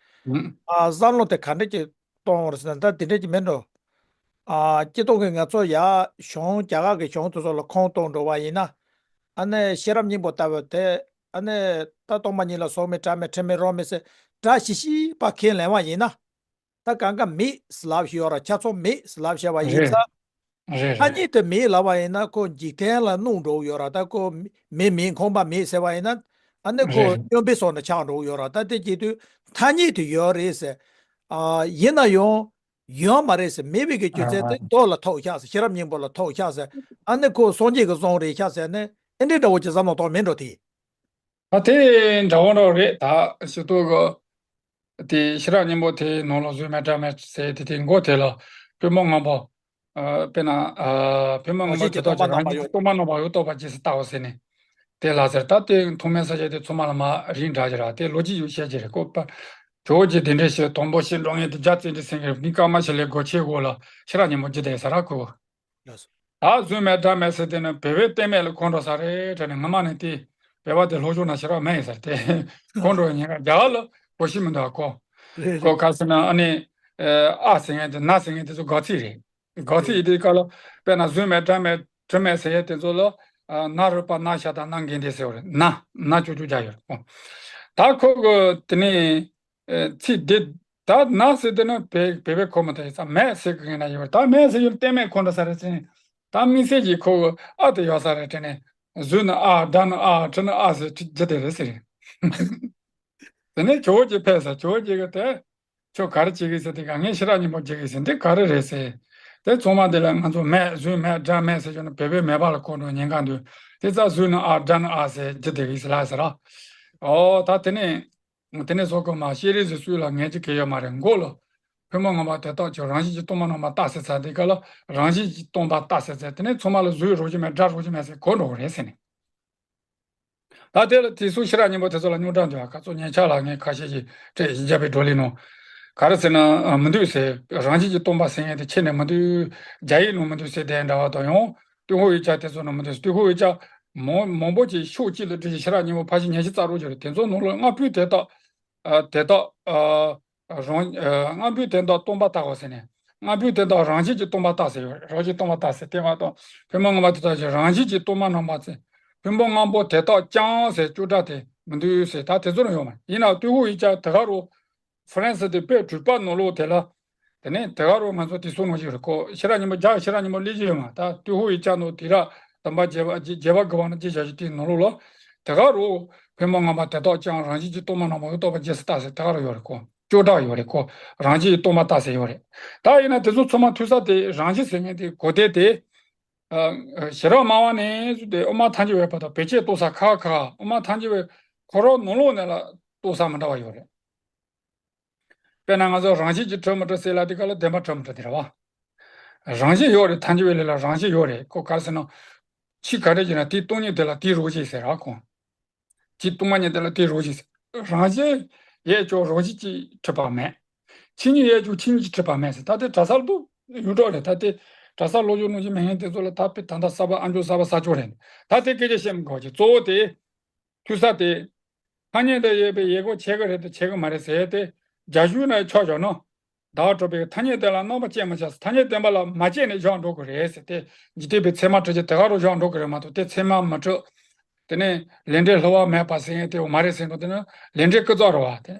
ཨ། བསམ་བློ་དེ་ག་འདྲ་ཅིག་གཏོང་བ་རེད་ཟེར་ན། ད་འདི་འདྲ་ཅིག་མིན་འགྲོ། ཨ། སྤྱི་བཏང་གི་ང་ཚོ་ཡ་གཞུང་རྒྱ་གར་གྱི་གཞུང་དེ་ཚོ་ལ་ཁུངས་གཏོང་འགྲོ་བ་ཡིན་ན། ཨ་ནི་ཤེས་རབ་སྙིང་པོ་ལྟ་བུ་དེ། ཨ་ནི་ད་སྟོང་པ་ཉིད་ལ་སོགས་མེད་སྒྲ་མེད་དྲི་མེད་རོ་མེད་ཟེར་སྒྲ་ཞིག་ཞིག་པ་ཁས་ལེན་པ་ཡིན་ན། ད་གང་ག་མེད་ཟེར་ལབ་བཞིན་ཡོད་ར། ཆ་ཚང་མེད་ཟེར་ལབ་བཞག་པ་ཡིན་ཙང་། རེད་རེད། ཐ་སྙད་དུ་མེད་ལབ་པ་ཡིན་ན་ཁོ་འཇིག་རྟེན་ལ་གནོད་འགྲོ་གི་ཡོད་ར། ད་ཁོ་མེ་མེད་ཁང་པ་མེད་ཟེར་བ་ཡིན་ན། ཨ་ནི་ཁོ་རེད་རེད། སྨྱོན་པའི་ཟོག་ནང་ཆགས་འགྲོ་གི་ཡོད་ར། ད་དེ་བྱེད་དུས་ཐ་སྙད་དུ་ཡོད་རེད་ཟེར། ཨ། ཡིན་ན་ཡང་ཡོད་མ་རེད་ཟེར། མེད་པའི་གི་རྒྱུ་མཚན་དེ་མདོ་ལ་ཐུག་ཤག་ཟེར། ཤེས་རབ་སྙིང་པོ་ལ་ཐུག་ཤག་ཟེར། ཨ་ནི་ཁོ་སངས་རྒྱས་ཀྱི་གསུང་རེད་ཤག་ཟེར་ནས་ཨེ་འདྲའི་འདྲ་བོ་ཅིག་བསམ་བློ་གཏོང་མིན་འགྲོ་དེ། ད་དེ་འདྲ་བོ་འདྲ་བོ་རེད། ད་ཞུ་གཏུག་གི་དེ་ཤེས་རབ་སྙིང་པོ་དེའི་ནང་ལ་བཟོས་མེད་སྒྲ་མེད་ཟེར་དེ། དེའི་མགོ་དེ་ལ་པུས་མོ་ལྔ་པོ། ཨ། དཔེར་ན། ཨ། པུས་མོ་ལྔ་པོ་དེ་དག་ཀྱང་རང་བཞིན་གྱིས་སྟོང་པ་རྣམ་པར་དབང་བསྟོད་པར་བགྱི་ཟེར་ལྟ་བ་ཟེར་ནས་དེ་ལ་ཟེར། ད་དེ་ཐོག་མའི་ས་བཅད་དེ་ཚང་མ་ལ་མ་རིགས་འདྲ་ཞིག་ར། དེ་ལོ་རྒྱུས་ཡོད་བཤད་ཀྱི་རེད་ཀོ། པ་ཇོ་བོ་རྗེ་དེ་འདྲ་ཞིག་དང་པོ་ཤེས་འགྲོ་ངེས་དེ་རྒྱ་བཙན་འདྲི་སེང་གེ་མི་ཀ་མ་ཤི་ལའི་སྒོ་ཕྱེ་སྒོ་ལ་ཤེས་རབ་སྙིང་པོ་རྒྱུད་དེ་ཟེར་ར་ཁུ། ལགས་སོ། ད་བཟོས་མེད་སྒྲ་མེད་ཟེར་དེ་ནི་བོད་པའི་གཏམ་དཔེ་ལ་གོ་འགྲོ་ས་རེད་དྲན་ནས། སྔ་མ་ནས་དེ་བོད་པ་དེ་སློབ་སྦྱོང་ན་ཤེས་རབ་མེད་ཡིན་ས་རེད་དེ། གོ་འགྲོ་ཉེན་ཁ། རྒྱ་གར་ལ་གོ་ཤེས་མི་འདུག་ཨ་ཁོ། རེད་ཁོ་རེད། ག་ཟེར་ན་ཨ་ནི། ཨ་ཟེར་མཁན་དེ་ན་ཟེར་མཁན་དེ་ཚོ་དགག་ཚིག་རེད། དགག་ཚིག་ཡིན་དུས་སྐབས་ལ་དཔེར་ན་བཟོས་མེད་སྒྲ་མེད་དྲི་མེད་ཟེར་ཡས་དེ་ཚོ་ལ། ཨ། ན་རོ་པ་ན་ཤ་དང་ན་འགེངས་དེ་ཟེར་བ་རེད། ན་ན་ཅོ་ཅོ་རྒྱག་ཡོད་རེད་ཁོ། ད་ཁོ་གི་དེ་ནས། ཨེ། ཚིག་འདི། ད་ན་ཟེར་དེ་ནི་བེ་བེ་བེ་ཁོ་མི་ད་ཡིན་ཙང་མེད་ཟེར་གི་ཡིན་ན་ཡོད་རེད། ད་མེད་ཟེར་ཡོད་གཏན་མེད་ཁོ་འདྲ་ས་རེད་ཟེར་ནས། ད་དམིགས་བསལ་གྱིས་ཁོ་གི་ཨ་དེ་ཡོད་ས་རེད་དྲན་ནས། བཟོས་ན་ཨ། སྒྲ་ན་ཨ། དྲི་ན་ཨ་ཟེར་རྒྱུ་དེ་རེད་ཟེར། དེ་ནས་ཇོ་བོ་རྗེ་ཕེབས་ས། ཇོ་བོ་རྗེ་གི་དེ། ཁྱོད་ག་རེ་བྱེད་གི་ཟེར་དེ་ག་ངས་ཤེས་རབ་སྙིང་པོ་བྱེད་གི་ཟེར་འདི་ག་རེ་རེད་ཟེར། དེ་ཚང་མ་དེ་ལ་ང་ཚོ་མེད་བཟོས་མེད་སྒྲ་མེད་ཟེར་གྱི་ན་བོད་པའི་མེད་པ་ལ་གོ་འགྲོ་ཉེན་ཁ་འདུག་དེ་ཙང་བཟོས་ན་ཨ། སྒྲ་ན་ཨ་ཟེར་རྒྱུ་དེ་གི་ཟེར་ལ་ཟེར་ར། ཨོ་ད་དེ་ནས། དེ་ནས་སོགས་ཀྱི་མ་ཤེས་རིག་ཟེར་སུས་ལ་ངེས་ཀྱི་གལ་ཡོད་མ་རེད། མགོ་ལ། ཕོ་མོ་ངོ་མ་དེ་དག་ཀྱང་རང་བཞིན་གྱིས་སྟོང་པ་རྣམ་པར་བརྟགས་ཟེར་ཚར། དེ་ག་ལ་རང་བཞིན་གྱིས་སྟོང་པ་བརྟགས་ཟེར་ཚར། དེ་ནས་ཚང་མ་ལ་གཟུགས་རོ་བཞིན་མེད་སྒྲ་རོ་བཞིན་མེད་ཟེར་གོ་འགྲོ་གི་རེད་ཟེར་ནས། ད་དེ་ལ་དེ་ཚོ་ཤེས་རབ་སྙིང་པོ་དེ་ཚོ་ལ་རྙོག་དྲ་འདུག་ཨ། ཁ་ཚོ་ཉེ་ཆར་ལ་ངས་ཁ་ཤས་ཀྱིས་སྤྲད་ཡིན། རྒྱ་བོད་བགྲོ་གླེང་ནང་ག་རེ་ཟེར་ན། ཨ། མི་འདུག་ཟེར། རང་བཞིན་གྱིས་སྟོང་པ་ཟེར་མཁན་དེ་ཁྱེད་ནས་མི་འདུག་རྒྱ་ཡིག་ནང་མི་འདུག་ཟེར་དེ་འདྲ་བ་དང་། ཡང་ཏུན་ཧོང་ཡིག་ཆ་དེ་ཚོ་ནང་མི་འདུག་ཏུན་ཧོང་ཡིག་ཆ་མང་མང་པོ་ཅིག་ཕྱོགས་གཅིག་ལ་བསྒྲིལ་ཞིང་ཤེས་རབ་སྙིང་པོ་ཕར་ཕྱིན་ཉི་ཤུ་རྩ་དྲུག་ཅིག་རེད། དེ་ཚོ་ནང་ལ་ལྔ་པོའི་དེ་དག་ཨ། དེ་དག་ཨ། རང་། ཨ། ལྔ་པོའི་དེ་དག་སྟོང་པ་བརྟག་གོ་ཟེར་ནས། ལྔ་པོའི་དེ་དག་རང་བཞིན་གྱིས་སྟོང་པ་བརྟག་ཟེར་ཡོད་རེད། རང་བཞིན་སྟོང་པ་བརྟག་ཟེར་དེ་མ་གཏོགས་ཕོ་མོ་ངོ་མ་དེ་དག་ཀྱང་རང་བཞིན་གྱིས་སྟོང་པ་རྣམ་པར་ཟེར། ཕོ་མོ་ལྔ་པོ་དེ་དག་ཀྱང་ཟེར་སྐྱོ་སྒྲ་དེ་མི་འདུག་ཟེར། ད་དེ་ཚོ་ནང་ཡོད་མ་རེད། ཡིན་ནའང་ཏུན་ཧོང་ཡིག་ཆ་དེ་ག་རུ། ཧྥ་རན་སི་དེ་དཔེ་གྲུབ་པ་ནང་ལོགས་དེ་ལ། དེ་ནས་དེ་ག་རུ་ང་ཚོ་དེ་ཚོ་ནང་བཞིན་རེད་ཁོ། ཤེས་རབ་སྙིང་པོ་རྒྱ་ཤེས་རབ་སྙིང་པོ་ལས་ཀྱི་ཡོད་མ། ད་ཏུན་ཧོང་ཡིག་ཆ་ནང་དེ་ར་དམ་པ་རྒྱས་པ་རྒྱས་པ་དགེ་བ་ནི་ཅི་བྱ་ཞིག་དེའི་ནང་ལོགས་ལ། དེ་ག་རུ་ཕོ་མོ་ངོ་མ་དེ་དག་ཀྱང་རང་བཞིན་གྱིས་སྟོང་པ་རྣམ་པར་དབང་བསྟོད་པར་བགྱི་ཟེར་བརྟག་ཟེར་དེ་ག་རུ་ཡོད་རེད་ཁོ། སྐྱོ་སྒྲ་ཡོད་རེད་ཁོ། རང་བཞིན་གྱིས་སྟོང་པ་བརྟག་ཟེར་ཡོད་རེད། ད་ཡིན་ན་དེ་ཚོ་ཚང་མ་ཐོས་ས་དེ་རང་བཞིན་ཟེར་མཁན་དེ་གོ་བདེ་དེ། ཨ། ཤེས་རབ་སྨྲ་བ་ནས་བཟུང་སྟེ་དབུ་མ་ཐལ་འགྱུར་བའི་བར་དུ་བེད་སྤྱོད་གཏོང་ས་ཁག་ཁག་དབུ་མ་ཐལ་འགྱུར་བའི་ཁོ་རང་ནང་ལོགས་ནས་ལ་གཏོང་ས་མི་འདྲ་བ་ཡོད་རེད། དཔེར་ན་ང་ཚོ་རང་བཞིན་གྱིས་གྲུབ་མི་གྲུབ་ཟེར་ལ་དེ་ག་ལ་བདེན་པ་གྲུབ་མི་གྲུབ་དེ་རེད་བ། རང་བཞིན་ཡོད་རེད། ཐལ་འགྱུར་བའི་ལུགས་ལ་རང་བཞིན་ཡོད་རེད། ཁོ་ག་རེ་ཟེར་ན། ཕྱིས་ག་འདྲ་ཡིན་ན་དེའི་སྟོང་ཉིད་དེ་ལ་དེའི་རོ་གཅིག་ཟེར་ར་ཁོང་། ཕྱིས་སྟོང་པ་ཉིད་དེ་ལ་དེའི་རོ་གཅིག་ཟེར། རང་བཞིན་ཡོད་ཀྱང་རོ་གཅིག་གིས་གྲུབ་པ་མེད། ཆོས་ཉིད་ཡོད་ཀྱང་ཆོས་ཉིད་ཀྱིས་གྲུབ་པ་མེད་ཟེར། ད་དེ་གྲྭ་ས་ལ་འདུག་ཡོད་འགྲོ་རེད། ད་དེ་གྲྭ་ས་ལོ་རྒྱུས་ནང་བཞིན་མི་ཧན་དེ་ཚོ་ལ་ད་དཔེ་ད་ལྟ་གསར་པ་ཨ་མཆོག་གསར་པ་གསར་ཕྱོགས་རེད། ད་དེ་སྐད་ཆ་བཤད་མི་དགོས་ཀྱི་གཙོ་བོ་དེ། ཐོས་ས་དེ། ཐ་སྙད་དུ་ཡོད་པའི་ཡོད་དགོས་བྱེད་ཀྱི་རེད་དང་བྱེད་ཀྱི་མ་རེད་ཟེར་ཏེ། རྒྱ་གཞུང་ནས་ཆ་བཞག་ན། ཟླ་བ་གྲགས་པས་ཐ་སྙད་དོན་ལ་རྣམ་པར་དཔྱད་མི་བྱ། ཐ་སྙད་བདེན་པ་ལ་མ་དཔྱད་ནས་བཞག་འགྲོ་གི་རེད་ཟེར་ཏེ། འཇིག་རྟེན་པའི་ཚད་མ་གྲུབ་ཀྱི་དེ་ག་རུ་བཞག་འགྲོ་གི་རེད་མ་གཏོགས་དེ་ཚད་མ་མི་གྲུབ། དེ་ནས་ལས་འབྲས་སླུ་བ་མེད་པ་ཟེར་མཁན་དེ་མ་རེད་ཟེར་མཁན་དེ་ནི་ལས་འབྲས་ཀུན་རྫོབ་རེད་བ། དེ་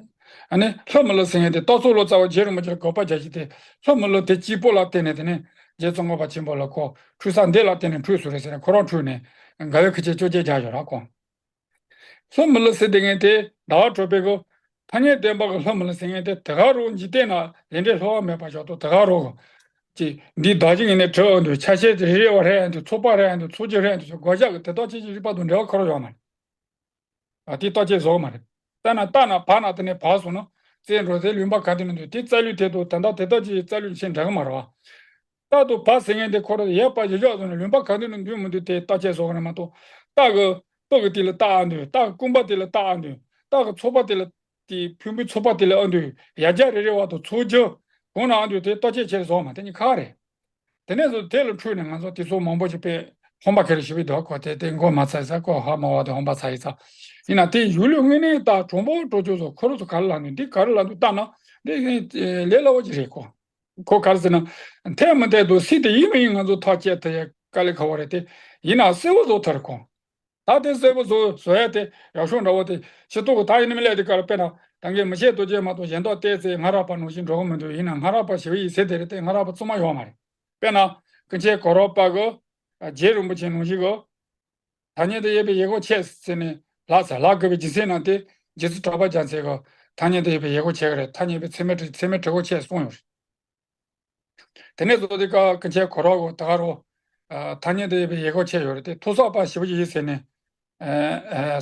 ཨ་ནི་སླུ་མི་སླུ་ཟེར་མཁན་དེ་རྟོག་ཚོགས་ལོ་ཙཱ་བ་རྗེ་རིན་པོ་ཆེ་ལ་དགག་པ་རྒྱག་གི་དེ། སླུ་མི་སླུ་དེ་གཅིག་པོ་ལ་བརྟེན་ནས་དེ་ནས་རྗེ་ཙོང་ཁ་པ་ཆེན་པོ་ལ་ཁོ་འཁྲུལ་ས་འདི་ལ་བརྟེན་ནས་འཁྲུལ་སོང་རེད་ཟེར་ནས་ཁོ་རང་འཁྲུལ་ནས་དགའ་བའི་ཁུ་ཆེ་ཅོ་ཅེ་རྒྱག་ཡོད་ར་ཁོ། སླུ་མི་སླུ་ཟེར་དེ་ངན་དེ་ཟླ་བ་གྲགས་པས་གོ། ཐ་སྙད་བདེན་པ་གི་སླུ་མི་སླུ་ཟེར་ངན་དེ་དེ་ག་རུ་འཇིག་རྟེན་ན་ལས་འབྲས་སླུ་བ་མེད་པ་བཞག་ཏོ་དེ་ག་རུ། ཅི་འདི་བདག་གཅིག་ཡིན་ནས་གྲུབ་འདུག་ཆ་ཤས་དེ་རེ་རེ་བ་རེ་ཡང་འདུག་ཚོགས་པ་རེ་ཡང་འདུག་ཚོགས་ཀྱི་རེ་ཡང་འདུག་ཟེར་དགག་བཞག་གི་དེ་དག་ཅིག་ཅིག་རིག་པ་དང་འབྲེལ་བ་ཁོ་རང་ཡོད་མ་རེད། ཨ་དེ་རྟག་ཆད་བཟོ་གི་མ་རེད། ལྟ་ན་ལྟ་ན་བར་ན་དེ་ནས་བར་སོང་ན་རྩེ་འགྲོ་ཚེ་ལུང་པ་ག་དུས་ན་འདུག་དེ་རྩ་ལུས་དེ་དང་ད་ལྟ་དེ་དག་ཅིག་རྩ་ལུས་ཆེ་འདྲ་གི་མ་རེད་བ། རྟག་ཏུ་བ་ཟེར་མཁན་དེ་ཁོ་རང་ཡོད་པ་ཡོད་ཡོད་བཟོ་ནས་ལུང་པ་གང་དུ་ནས་འདུས་མི་འདུས་དེ་རྟག་ཆད་བཟོ་གི་རེད་མ་གཏོགས། རྟག་གི་སྤུ་གི་དེ་ལ་རྟག་ཨ་འདུས། རྟག་གི་རྐང་པ་དེ་ལ་རྟག་ཨ་འདུས། རྟག་གི་ཚོགས་པ་དེ་ལ་དེ་ཕུང་པོའི་ཚོགས་པ་དེ་ལ་ཨ་འདུས། ཡ་རྒྱ་རེ་རེ་བ་དང་ཚོགས་རྒྱུ་གང་ན་ཨ་འདུས་དེ་རྟག་ཆད་ཆེར་བཟོ་མ་དེ་གཉིས་ཁ་རེད། དེ་ནས་བཟོ་དེ་ལ་འཁྲུལ་ནས་ང་ཚོ་དེ་ཚོ་མང་པོ་ཞིག་པས་ཧོན་པ་ཁེ་རེ་ཞིག་བི་འདུག་ཁོ་དེ་དེ་མགོ་མ་ཚ་ཡི་ཚ་ཁོ་ཧ་མ་བ་དེ་ཧོན་པ་ཚ་ཡི་ཚ། ཡིན་ན་དེ་ཡུལ་ལུས་དངོས་གནས་ད་གྲོང་པོ་གྲོང་ཆོག་ཚོ་ཁོ་རང་ཚོ་ག་རེ་ལ་ནས་འདི་ག་རེ་ལ་འདུག་ལྟ་ན་འདི་ལས་སླ་བོ་ཅིག་རེད་ཁོ། ཁོ་ག་རེ་ཟེར་ན། འཐད་མི་འཐད་དུ་སྲིད་དེ་ཡིན་མི་ཡིན་ང་ཚོ་ཐག་བཅད་ཐུབ་ཡ་དཀའ་ལས་ཁག་པོ་རེད་དེ། ཡིན་ན་གསལ་བོ་བཟོ་ཐུབ་རེད་ཁོ། ད་དེ་གསལ་པོ་བཟོ་བཟོ་ཡ་དེ་ཡག་ཤོས་འདྲ་བོ་དེ་ཤི་ཏོག་གི་ད་ཡིན་ནམ་ལས་དེ་ག་ལ་དཔེར་ན་ད་གིན་མི་ཤེས་རྡོ་རྗེ་མ་གཏོགས་གཞན་དག་བལྟས་ཚེ་སྔ་རབས་པ་ནང་བཞིན་འགྲོ་གི་མི་འདུག་ཡིན་ན་སྔ་རབས་པ་ཞི་བའི་ཡིག་ཚད་དེ་རེད་དེ་སྔ་རབས་པ་བཙུན་མ་ཡོད་མ་རེད། དཔེར་ན་ཀུན་མཁྱེན་གོ་རམས་པ་གི་རྗེ་རིན་པོ་ཆེ་ནང་བཞིན་གི་ཐ་སྙད་དུ་ཡོད་པའི་ཡོད་དགོས་ཆེད་ཟེར་ནས་ལྷག་ས་ལྷག་དགོས་པའི་རྒྱུ་མཚན་ནང་དེ་རྗེ་བཙུན་གྲགས་པ་རྒྱལ་མཚན་གི་ཐ་སྙད་དུ་ཡོད་པའི་ཡོད་དགོས་ཆེད་གི་རེད། ཐ་སྙད་པའི་ཚད་མས་ཚད་མས་གྲུབ་དགོས་ཆེད་གསུངས་ཡོད་རེད། དེ་ནས་བཟོ་དེ་ཀ་ཀུན་མཁྱེན་གོ་རམས་གི་ད་ག་རུ་ཐ་སྙད་དུ་ཡོད་པའི་ཡོད་དགོས་ཆེད་ཡོད་རེད་དེ་ཐོས་བསམ་པ་ཞི་བ་ཡིན་ཟེར་ནས་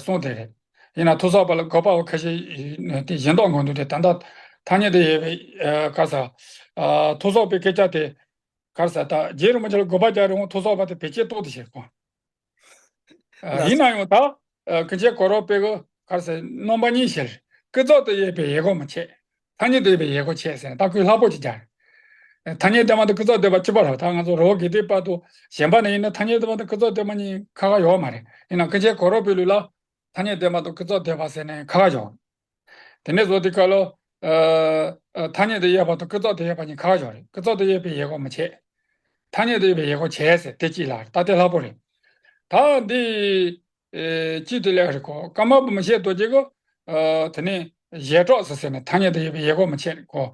གསུངས་དེ་རེད། ཡིན་ན་ཐོས་བསམ་པ་ལ་དགག་པ་བ་ཁ་ཤས་དེ་གཞན་དག་ངོ་འདུག་དེ་ད་ལྟ་ཐ་སྙད་དུ་ཡོད་པའི་ག་ས་ཐོས་བསམ་པའི་སྐད་ཆ་དེ་ག་ས་ད་རྗེ་རིན་པོ་ཆེ་ལ་དགག་པ་རྒྱག་རིང་ཐོས་བསམ་པ་དེ་བེད་སྤྱད་གཏོང་དེ་བྱེད་དགོས། ཡིན་ན་ཡང་ད། ཀུན་མཁྱེན་གོ་རམས་པའི་གི་ག་རེ་ཟེར་རྣམ་པ་གཉིས་ཤར། ཀུན་རྫོབ་ཏུ་ཡོད་པའི་ཡོད་དགོས་མི་ཆེད། ཐ་སྙད་དུ་ཡོད་པའི་ཡོད་དགོས་ཆེད་ཟེར་ད་ཁོས་ལྷག་པོ་ཅིག་སྦྱར། ཐ་སྙད་བདེན་པ་དང་ཀུན་རྫོབ་བདེན་པ་གཅིག་པ་རེད། ད་ང་ཚོ་རི་བོ་དགེ་ལྡན་པ་དང་གཞན་པ་ནས་ཡིན་ན་ཐ་སྙད་བདེན་པ་དང་ཀུན་རྫོབ་བདེན་པ་གཉིས་ཁ་ཁ་ཡོད་མ་རེད། ཡིན་ན་ཀུན་མཁྱེན་གོ་རམས་པའི་ལུགས་ལ་ཐ་སྙད་བདེན་པ་དང་ཀུན་རྫོབ་བདེན་པ་ཟེར་ནས་ཁ་ཁ་ཡོད། དེ་ནས་བཟོ་དེ་ག་ལ། ཐ་སྙད་དུ་ཡོད་པ་དང་ཀུན་རྫོབ་ཏུ་ཡོད་པ་གཉིས་ཁ་ཁ་ཡོད་རེད། ཀུན་རྫོབ་ཏུ་ཡོད་པའི་ཡོད་དགོས་མི་ཆེད། ཐ་སྙད་དུ་ཡོད་པའི་ཡོད་དགོས་ཆེད་ཟེར་དེ་གཅིག་ལ་ད་དེ་ལྷག་པོ་རེད། ད་འདི། ཨེ། གཅིག་དེ་ལས་རེད་ཁོ་ཀརྨ་པ་མི་ཤེས་རྡོ་རྗེ་གི། ཨ། དེ་ནས་བཞེས་གྲོགས་སུ་ཟེར་ནས་ཐ་སྙད་དུ་ཡོད་པའི་ཡོད་དགོས་མི་ཆེད་ཁོ།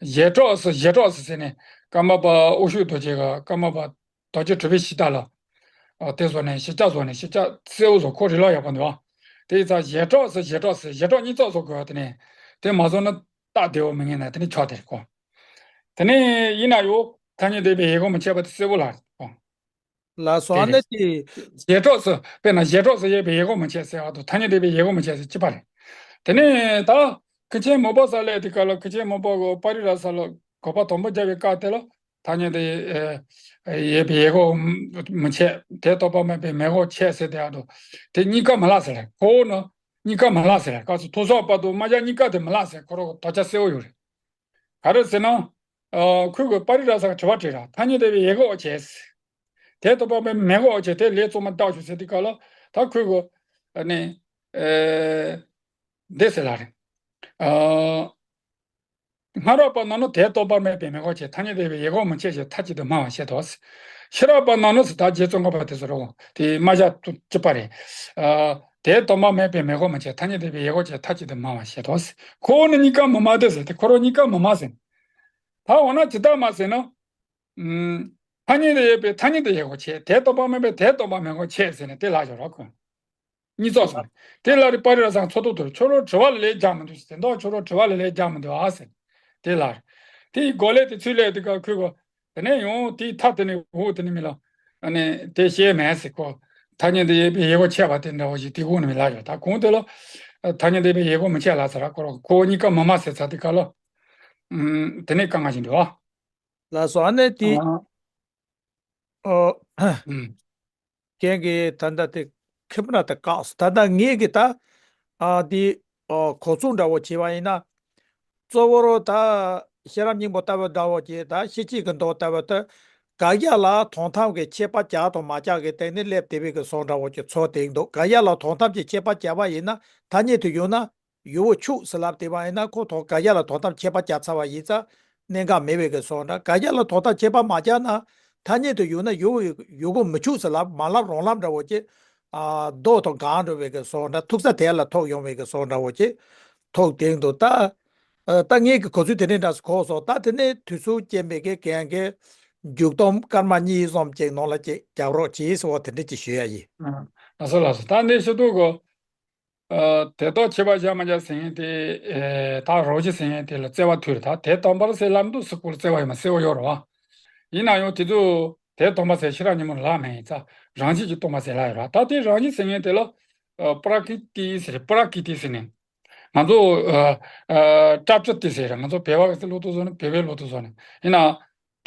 བཞེས་གྲོགས་སུ་བཞེས་གྲོགས་སུ་ཟེར་ནས་ཀརྨ་པ་དབུ་ཞུགས་རྡོ་རྗེ་གི་ཀརྨ་པ་རྡོ་རྗེ་གྲུབ་པའི་གཞི་རྟ་ལ། ཨ། དེ་བཟོ་ནས་གཞི་རྒྱ་བཟོ་ནས་གཞི་རྒྱ་གསལ་བོ་བཟོ་ཁོ་རི་ལ་ཡག་པོ་འདུག་ཨ། དེ་ཡི་ཚ་བཞེས་གྲོགས་སུ་བཞེས་གྲོགས་སུ་བཞེས་གྲོགས་གཉིས་ཚོགས་བཟོ་དགོས་དེ་ནས་དེ་མ་བཟོ་ན་སྟབས་བདེ་བོ་མི་ངེས་ན་དེ་ནས་ཆོག་དེ་རེད་ཁོ། དེ་ནས་ཡིན་ན་ཡོད་ཐ་སྙད་དུ་ཡོད་པའི་ཡོད་དགོས་མི་ཆེད་པ་དེ་གསལ་བོ་ལ་རེད་ཁོ། ལགས་སོ། དེ་ཨ་ནི་རེད། དེ། བཞེས་གྲོགས་སུ་དཔེར་ན་བཞེས་གྲོགས་སུ་ཡོད་པའི་ཡོད་དགོས་མི་ཆེད་ཟེར་བ་དང་ཐ་སྙད་དུ་ཡོད་པའི་ཡོད་དགོས་མི་ཆེད་ཟེར་གཅིག་པ་རེད། དེ་ནས་ད་ཀུན་མཁྱེན་མོས་པ་ས་ལས་དེ་ག་ལ་ཀུན་མཁྱེན་མོས་པ་གི་པ་རི་ར་ས་ལ་དགག་པ་དང་པོ་རྒྱབ་པའི་སྐབས་དེ་ལ་ཐ་སྙད་དུ་ཡོད་པའི་ཡོད་དགོས་མི་ཆེད་དེ་རྟོག་པ་མེད་པའི་མེད་དགོས་ཆེད་ཟེར་དེ་ཡག་འདུག་དེ་གཉིས་ཀ་མི་ལ་ཟེར་ཁོ་ནི་གཉིས་ཀ་མི་ལ་ཟེར་སྐབས་སུ་ཐོས་བསམ་པ་དང་མ་བྱ་གཉིས་ཀ་དེ་མི་ལ་ཟེར་ཁོ་རང་དོགས་ཆ་གསལ་བོ་ཡོད་རེད། ག་རེ་ཟེར་ན། ཨ། ཁོས་གི་པ་རི་ར་ས་གི་དྲི་བ་དྲིས་ར་ཐ་སྙད་དུ་ཡོད་པའི་ཡོད་དགོས་ཆེད། དེ་རྟོག་པ་མེད་མེད་དགོས་ཆེད་དེ་ལས་གཙོ་མ་བཏགས་ཞུ་ཟེར་དེ་ག་ལ་ད་ཁོས་གི། ཨ་ནི། ཨེ། འདི་ཟེར་ལ་རེད། ཨ། སྔ་རབས་པ་རྣམས་ནི་དེ་རྟོག་པ་མེད་པའི་མེད་དགོས་ཆེད་ཐ་སྙད་དུ་ཡོད་པའི་ཡོད་དགོས་མི་ཆེད་ཅེས་མཐའ་གཅིག་ཏུ་སྨྲ་བར་བྱེད་དོ། ཤེས་རབ་པ་རྣམས་ནི་ཟེར་ད་རྗེ་ཙོང་ཁ་པ་དེ་ཚོ་རེད་འོང་དེ་སྨྲ་བྱ་གཅིག་པ་རེད། ཨ། དེ་རྟོག་པ་མེད་པའི་མེད་དགོས་མི་ཆེད་ཐ་སྙད་དུ་ཡོད་པའི་ཡོད་དགོས་ཆེད་མཐའ་གཅིག་ཏུ་སྨྲ་བར་བྱེད་དོ། ཁོ་བོ་ནི་གཉིས་ཀ་མི་སྨྲ་སྟེ་ཟེར་ཏེ་ཁོ་རང་གཉིས་ཀ་མི་སྨྲ་ཟེར། ད་འོ་ན་ཇི་ལྟར་སྨྲ་ཟེར་ན། ཨུམ། ཐ་སྙད་དུ་ཡོད་པའི་ཐ་སྙད་དུ་ཡོད་དགོས་ཆེད་དེ་རྟོག་པ་མེད་པའི་དེ་རྟོག་པ་མེད་དགོས་ཆེད་ཟེར་ནས་དེ་ལ་སྦྱོར་རོགས་ཁོ། གཉིས་ཚོགས་སོང་། དེ་ལ་རི་པ་རི་ར་སང་ཚོ་ཏོག་ཏོ་ཁྱོད་རང་དྲི་བ་ལ་ལས་རྒྱག་མི་འདུག་ཟེར་དོ་ཁྱོད་རང་དྲི་བ་ལ་ལས་རྒྱག་མི་འདུག་ཨ་ཟེར། དེ་ལ། དེའི་གོ་ལས་དེ་ཚུལ་ལས་དེ་ག་ཁོས་གོ། དེ་ནས་ཡང་དེའི་མཐའ་དེ་ནས་འོག་དེ་ནས་མི་ལ། ཨ་ནི་དེ་བཤད་མེད་ཟེར་ཁོ། ཐ་སྙད་དུ་ཡོད་པའི་ཡོད་དགོས་ཆེད་པ་དེ་འདྲ་བོ་ཞིག་དེ་འོག་ནས་མི་ལ་ཡོད་ད་གོང་དེ་ལ། ཐ་སྙད་དུ་ཡོད་པའི་ཡོད་དགོས་མི་ཆེད་ལ་ཟེར་ར་ཁོ་རང་ཁོ་གཉིས་ཀ་མི་སྨྲ་ཟེར་ཚ་དེ་ག་ལ། ཨུམ། དེ་ནས་དཀའ་ངལ་ཞིག་འདུག་ཨ། ལགས་སོ། ཨ་ནི་དེ། ཨ། ཨོ། ཨུམ། རྒན་གྱིས་ད་ལྟ་དེ་ཁེ་པ་ན་དེ་བཀག་སོང་། ད་ལྟ་ངེད་ཀྱིས་ད། ཨ། དེ། ཨོ། གོ་ཚུལ་འདྲ་བོ་བྱས་པ་ཡིན་ན། གཙོ་བོ་རོ་ད་ཤེས་རབ་སྙིང་པོ་ལྟ་བུ་འདྲ་བོ་བྱས། ད་ཤེས་བྱེད་ཀྱི་མདོ་ལྟ་བུ་དེ་དགག་བྱ་ལ་དོན་དམ་གྱི་ཁྱད་པར་བྱ་དང་མ་བྱ་གི་སྟེང་ནས་སླེབས་བསྡད་པའི་གི་བཟོ་འདྲ་བོ་ཅིག་ཚོར་བསྡད་འདུག་དགག་བྱ་ལ་དོན་དམ་གྱི་ཁྱད་པར་བྱས་པ་ཡིན་ན་ཐ་སྙད་དུ་ཡོད་ན་ཡོད་པོ་ཆུག་ཟེར་ལབ་བསྡད་པ་ཡིན་ན། ཁོ་ཐོག་དགག་བྱ་ལ་དོན་དམ་ཁྱད་པར་བྱས་ཚར་བ་ཡིན་ཙང་གནད་འགག་མེད་པའི་གི་བཟོ་འདྲ། དགག་བྱ་ལ་དོན་དམ་ཁྱད་པར་མ་བྱས་ན་ཐ་སྙད་དུ་ཡོད་ན་ཡོད་ཡོད་གོ་མི་ཆུག་ཟེར་ལབ། མ་ལབ་རང་ལབ་འདྲ་བོ་ཅིག་ཨ། ལྡོག་དང་འགག་འགྲོ་བའི་གི་བཟོ་འདྲ། ཐུག་ས་དེ་ལ་ཐུག་ཡོང་བའི་གི་བཟོ་འདྲ་བོ་ཅིག་ཐུག་བསྡད་འདུག་ད། ཨ། ད་ངེད་ཀྱི་གོ་ཚུལ་དེ་འདྲ་འདྲ་ཞིག་གོ་སོང་། ད་དེ་ནས་དུས་ཚོད་རྐྱེན་པས་གི་རྒན་གྱིས་མཇུག་སྡོམ་སྐར་མ་གཉིས་ཙམ་ཅིག་ནང་ལ་ཅིག་རྒྱབ་རོགས་གྱིས་ཟེར་བ་དེ་འདྲ་ཅིག་ཞུ་ཡ་ཡིན། ཨ། ལགས་སོ་ལགས་སོ། ད་འདི་ཞུ་དུས་གོ། ཨ། དེ་ལྟར་ཁྱད་པར་བྱ་མ་བྱ་ཟེར་མཁན་དེ། ཨེ། ད་རང་བཞིན་ཟེར་མཁན་དེ་ལ་བརྩི་བ་མཐུད་རེད། ད་དེ་དང་པོར་ཟེར་ལབ་འདུག་སེ་ཁོ་ལ་བརྩི་བ་ཡོད་མ་གསལ་བོ་ཡོད་རེད་བ། ཡིན་ན་ཡང་དེ་ཚོ་དེ་དང་པོ་ཟེར་ཤེས་རབ་སྙིང་པོ་ལ་མ་ཡིན་ཙང་རང་བཞིན་གྱིས་སྟོང་པ་ཟེར་ལབ་ཡོད་རེད། ད་དེ་རང་བཞིན་ཟེར་མཁན་དེ་ལ། ཨ། པྲ་ཀི་ཏི་ཟེར་རེད། པྲ་ཀི་ཏི་ཟེར་ནས། ང་ཚོ། ཨ། ཨ། པྲ་ཀྲི་ཏི་ཟེར་རེད། ང་ཚོ་བོད་པ་གི་ལོ་དུ་བཟོ་ནས་བོད་པའི་ལོ་དུ་བཟོ་ནས་ཡིན་ན།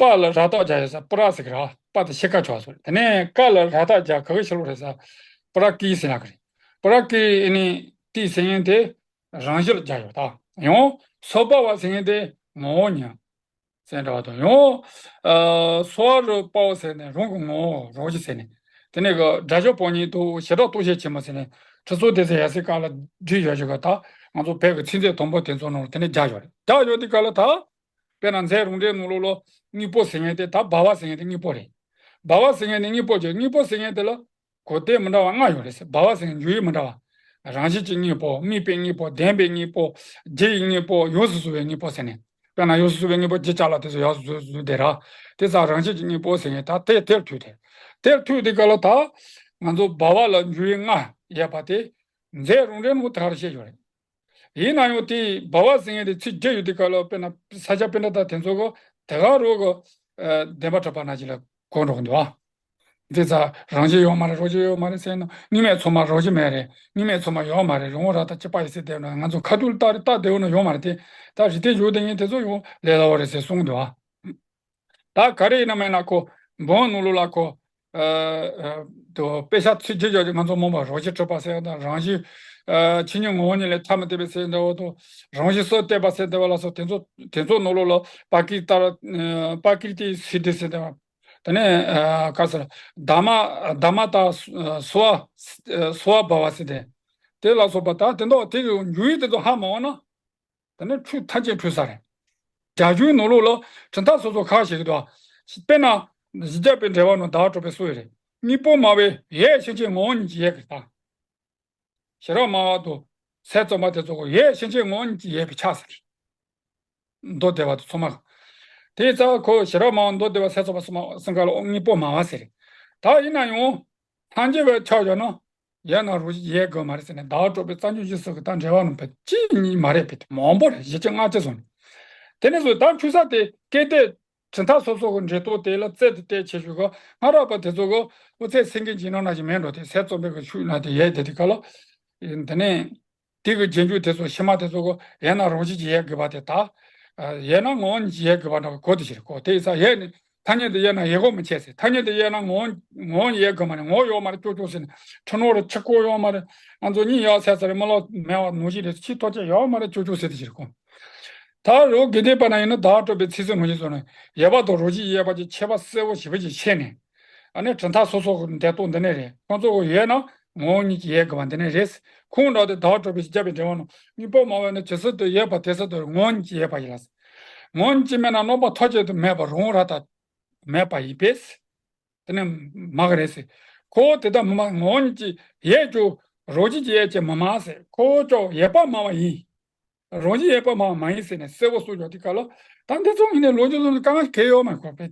པ་ལ་ར་བཏགས་སྦྱར་ཡོད་ས། པྲ་ཟེར་གི་ར། པ་དེ་ཕྱི་ཁ་ཆགས་སོང་རེད། དེ་ནས་ཀ་ལ་ར་བཏགས་སྦྱར་ག་གི་ཕྱི་ལོགས་རེད་ས། པྲ་ཀི་ཟེར་ལབ་གི་རེད། པྲ་ཀི་ནི་ཏི་ཟེར་མཁན་དེ་རང་བཞིན་ལ་སྦྱར་ཡོད། ད་ཡང་སོ་པ་བ་ཟེར་མཁན་དེ་ངོ་བོ་ཉིད་ཟེར་འདྲ་བ་དང་། ཡང་། ཨ། སོ་པ་རུ་པའོ་ཟེར་ནས་རང་གི་ངོ་བོ་རང་བཞིན་ཟེར་ནས། དེ་ནས་གི་སྒྲ་སྦྱོར་བར་གཉིས་དུ་བྱེ་བྲག་སྟོང་བཤད་ཆེན་མོ་ཟེར་ནས་ཁྲི་སྲོང་ལྡེ་བཙན་ཡབ་སྲས་སྐབས་ལ་བྲིས་ཡོད་ཅིག་ག་ད་ང་ཚོ་བོད་ཀྱི་ཚིག་མཛོད་དང་པོ་དེ་ཚོ་ནང་ལ་དེ་ནས་སྦྱར་ཡོད་རེད། སྦྱར་ཡོད་དུས་སྐབས་ལ་ད། དཔེར་ན་མཛད་རང་འགྲེལ་ནང་ལོགས་ལ་དངོས་པོ་ཟེར་མཁན་དེ། ད་བྷ་བ་ཟེར་མཁན་དེ་དངོས་པོ་རེད། བྷ་བ་ཟེར་མཁན་དེ་དངོས་པོ་བྱས། དངོས་པོ་ཟེར་མཁན་དེ་ལ་གོ་དོན་མི་འདྲ་བ་ལྔ་ཡོད་རེད་ཟེར། བྷ་བ་ཟེར་མཁན་འཇུག་ཡུལ་མི་འདྲ་བ། རང་བཞིན་གྱི་དངོས་པོ། དམིགས་པའི་དངོས་པོ། ལྡན་པའི་དངོས་པོ། རྒྱུ་ཡི་དངོས་པོ། ཡོངས་སུ་གཟུང་བའི་དངོས་པོ་ཟེར་ནས། དཔེར་ན་ཡོངས་སུ་གཟུང་བའི་དངོས་པོ་རྒྱུ་ཅ་ལག་དེ་ཚོ་ཡོངས་སུ་གཟུང་དེ་ར། དེ་ཙང་རང་བཞིན་གྱི་དངོས་པོ་ཟེར་མཁན་ད་དེ་དེར་ཐུག་དེ། དེར་ཐུག་དེ་ག་ལ་ད་ང་ཚོ་བྷ་བ་ལ་འཇུག་ཡུལ་ལྔ་ཡོད་པ་དེ་མཛད་རང་འགྲེལ་ནང་དེ་ག་རེ་བཤད་ཡོད་རེད། ཡིན་ན་ཡང་དེ་བྷ་བ་ཟེར་མཁན་དེ་ཚིག་བརྒྱད་ཡོད་དུས་སྐབས་ལ། དཔེར་ན་ས་སྐྱ་པཎྜི་ཏ་དེ་ཚོ་གི་དེ་ག་རུ་གི། ཨ། བདེན་པར་གྲུབ་པ་ནང་བཞིན་ལ་གོ་འགྲོ་གི་འདུག་ཨ། དེ་ཙང་རང་བཞིན་ཡོད་མ་རེད། རང་བཞིན་ཡོད་མ་རེད་ཟེར་ན། དངོས་མེད་ཚང་མ་རང་བཞིན་མེད་རེད། དངོས་མེད་ཚང་མ་ཡོད་མ་རེད། རང་དབང་རང་ཐག་གཅོད་པ་ཡིན་ཟེར་བསྡད་ན། ང་ཚོ་ཁ་ཐུག་ལ་ལྟ་རེ་ལྟ་བསྡད་ཡོད་ན་ཡོད་མ་རེད་དེ། ད་རིགས་གཏེར་བཞུགས་དེ་ངས་དེ་ཚོ་ཡང་ལས་སླ་བོ་རེད་ཟེར་གསུངས་འདུག་ཨ། ད་ག་རེ་ཡིན་ན་མིན་ན་ཁོ་འབུམ་ནང་ལོགས་ལ་ཁོ། ཨ། ཨ། དོ་དཔེ་ཆ་ཚིག་བརྒྱད་ཅིག་ང་ཚོ་མང་པོ་རང་བཞིན་གྲུབ་པ་ཟེར་ཡ་དང་། རང་བཞིན། ཨ། ཆོས་ཉིད་ངོ་བོ་ཉིད་ལས་ཐ་མི་དད་པའི་ཟེར་འདྲ་བོ་དང་། རང་བཞིན་གསལ་བཏབ་པ་ཟེར་འདྲ་བ་ལ་སོགས་དེ་ཚོ་དེ་ཚོ་ནང་ལོགས་ལ་པྲ་ཀི་ཏི་ལྟར། ཨ། པྲ་ཀི་ཏི་སིདྡྷི་ཟེར་འདྲ་བ། དེ་ནས། ཨ། ག་ཟེར། དྷརྨ་དྷརྨ་ཏ་སྭ་བྷཱ། ཨ། སྭ་བྷཱ་བ་ཟེར་ཏེ། དེ་ལ་སོགས་པ་ད་དེ་འདྲ་དེ་གི་འཇུག་ཡུལ་དེ་ཚོ་ཧ་མ་གོ་ན། དེ་ནས་འཁྲུལ་ཐམས་ཅད་འཁྲུལ་ས་རེད། རྒྱ་གཞུང་ནང་ལོགས་ལ་གྲུབ་མཐའ་སོ་སོ་ཁག་ཞིག་གི་འདུག་དཔེར་ན་བཞི་བརྒྱ་པའི་འགྲེལ་པ་ནང་ཟླ་བ་གྲགས་པས་གསུངས་ཡོད་རེད། དངོས་པོ་སྨྲ་བས་ཡོད་ཕྱིན་ཆད་ངོ་བོ་ཉིད་ཀྱིས་ཡོད་གི་ལྟ། ཤེས་རབ་སྨྲ་བ་དང་སྲས་བཙུན་པ་དེ་ཚོ་གིས་ཡོད་ཕྱིན་ཆད་ངོ་བོ་ཉིད་ཀྱིས་ཡོད་པས་ཁྱབ་ཟེར། མདོ་སྡེ་པ་དང་ཚོགས་མ། དེ་ཙང་ཁོ་ཤེས་རབ་སྨྲ་བ་མདོ་སྡེ་པ་སྲས་བཙུན་པ་གསུམ་ག་ལ་དངོས་པོ་སྨྲ་བ་ཟེར་རེད། ད་ཡིན་ན་ཡང་ཐལ་འགྱུར་བའི་ཕྱོགས་བཞག་ན། ཡོད་ན་རང་བཞིན་ཡོད་དགོས་མ་རེད་ཟེར་ནས། ཟླ་བ་གྲགས་པས་རྩ་འགྱུར་བཞི་སོགས་ཀྱི་ད་འགྲེལ་པ་ནང་བས་གཅིག་གཉིས་མ་རེད་པས། དེ་མང་པོ་རེད། བཞི་བཅུ་ལྔ་བཅུ་སོང་ནས། དེ་ནས་བཟུང་ད་འཁྲུལ་ས་དེ་སྐད་དོད་གྲུབ་མཐའ་སོ་སོ་གི་འགྲེལ་དོན་དེ་ལ་རྩལ་དུ་བལྟས་བྱས་ཞུ་གོ། སྔ་རབས་པ་དེ་ཚོ་གི་དབུ་ཚད་སེང་གེ་འཇིགས་སྣང་ནང་བཞིན་མེད་འགྲོ་དེ། སྲས་བཙུན་པའི་གི་ཤུགས་ན་དེ་ཡོད་དེ། དེ་ག་ལ་དེ་ནས། དེ་གི་རྗེས་འཇུག་དེ་ཚོ་ཕྱི་མ་དེ་ཚོ་གི་ཡོད་ན་རང་བཞིན་གྱིས་ཡོད་དགོས་པ་དེ། ད་ཡོད་ན་ངོ་བོ་ཉིད་ཀྱིས་ཡོད་དགོས་པ་འདྲ་བ་གོ་དེ་ཕྱིར་གོ། དེ་ཡིན་ཙང་ཡོད་ནི་ཐ་སྙད་དུ་ཡོད་ན་ཡོད་གོ་མི་ཆེ་ཟེར། ཐ་སྙད་དུ་ཡོད་ན་ངོ་བོ་ངོ་བོ་ཉིད་ཡོད་དགོས་མ་རེད། ངོ་བོ་ཡོད་མ་རེད་ཅོག་ཅོག་ཟེར་ནས། ཁྲི་ནོར་རེད། ཆུ་ཁོལ་ཡོད་མ་རེད། ང་ཚོ་གཉིད་ཡག་ཚད་ཚ་རེད། རྨི་ལམ་མེད་པ་ནང་བཞིན་རེད། ཕྱི་ཐོག་ཅན་ཡོད་མ་རེད་ཅོག་ཅོག་ཟེར་དེ་ཕྱིར་གོ། ད་རོ་དགེ་ལྡན་པ་ན་ཡིན་ན་ཟླ་བ་གྲགས་པའི་ཚིག་ཟིན་ནང་བཞིན་སོང་ནས་ཡོད་པ་དང་རང་བཞིན་ཡོད་པ་གྱི་ཁྱད་པར་གསལ་བོ་ཞེ་པོ་ཅིག་ཕྱེ་ནས། ཨ་ནི་གྲུབ་མཐའ་སོ་སོ་གི་འགྲེལ་དོན་འདི་ནས་རེད། ཁོང་ཚོ་གི་ཡོད་ན་ངོ་བོ་ཉིད་ཀྱིས་ཡོད་དགོས་པ་འདི་ནས་རེད། ཁོང་འདྲ་དེ་ཟླ་བ་གྲགས་པས་བཞི་བརྒྱ་པའི་འགྲེལ་པ་ནང་དངོས་པོ་སྨྲ་བས་ནི་ཇི་སྲིད་དུ་ཡོད་པ་དེ་སྲིད་དུ་ངོ་བོ་ཉིད་ཀྱིས་ཡོད་པ་ཡིན་ལ། ངོ་བོ་ཉིད་ཀྱིས་མེད་ན་རྣམ་པ་ཐམས་ཅད་དུ་མེད་པ་རང་ར་ད་མེད་པ་ཡིན་པས། དེ་ནི་མ་གི་རེད་ཟེར། ཁོ་དེ་ལྟར་མི་སྨྲ། ངོ་བོ་ཉིད་ཀྱིས་ཡོད་ཀྱང་རང་བཞིན་གྱིས་ཡོད་ཅེས་མི་སྨྲ་ཟེར། ཁོ་ཅོག་ཡོད་པ་སྨྲ་བ་ཡིན། རང་བཞིན་ཡོད་པ་སྨྲ་བ་མ་ཡིན་ཟེར་ནས་གསལ་བོ་གསུངས་ཀྱང་དེ་ག་ལ། ད་འདི་ཚོ་ཡིན་ནའི་ལོ་རྒྱུས་ཚོ་ནི་དཀའ་ངལ་གང་ཡང་ཡོད་མ་རེད་ཁོ། དཔེར་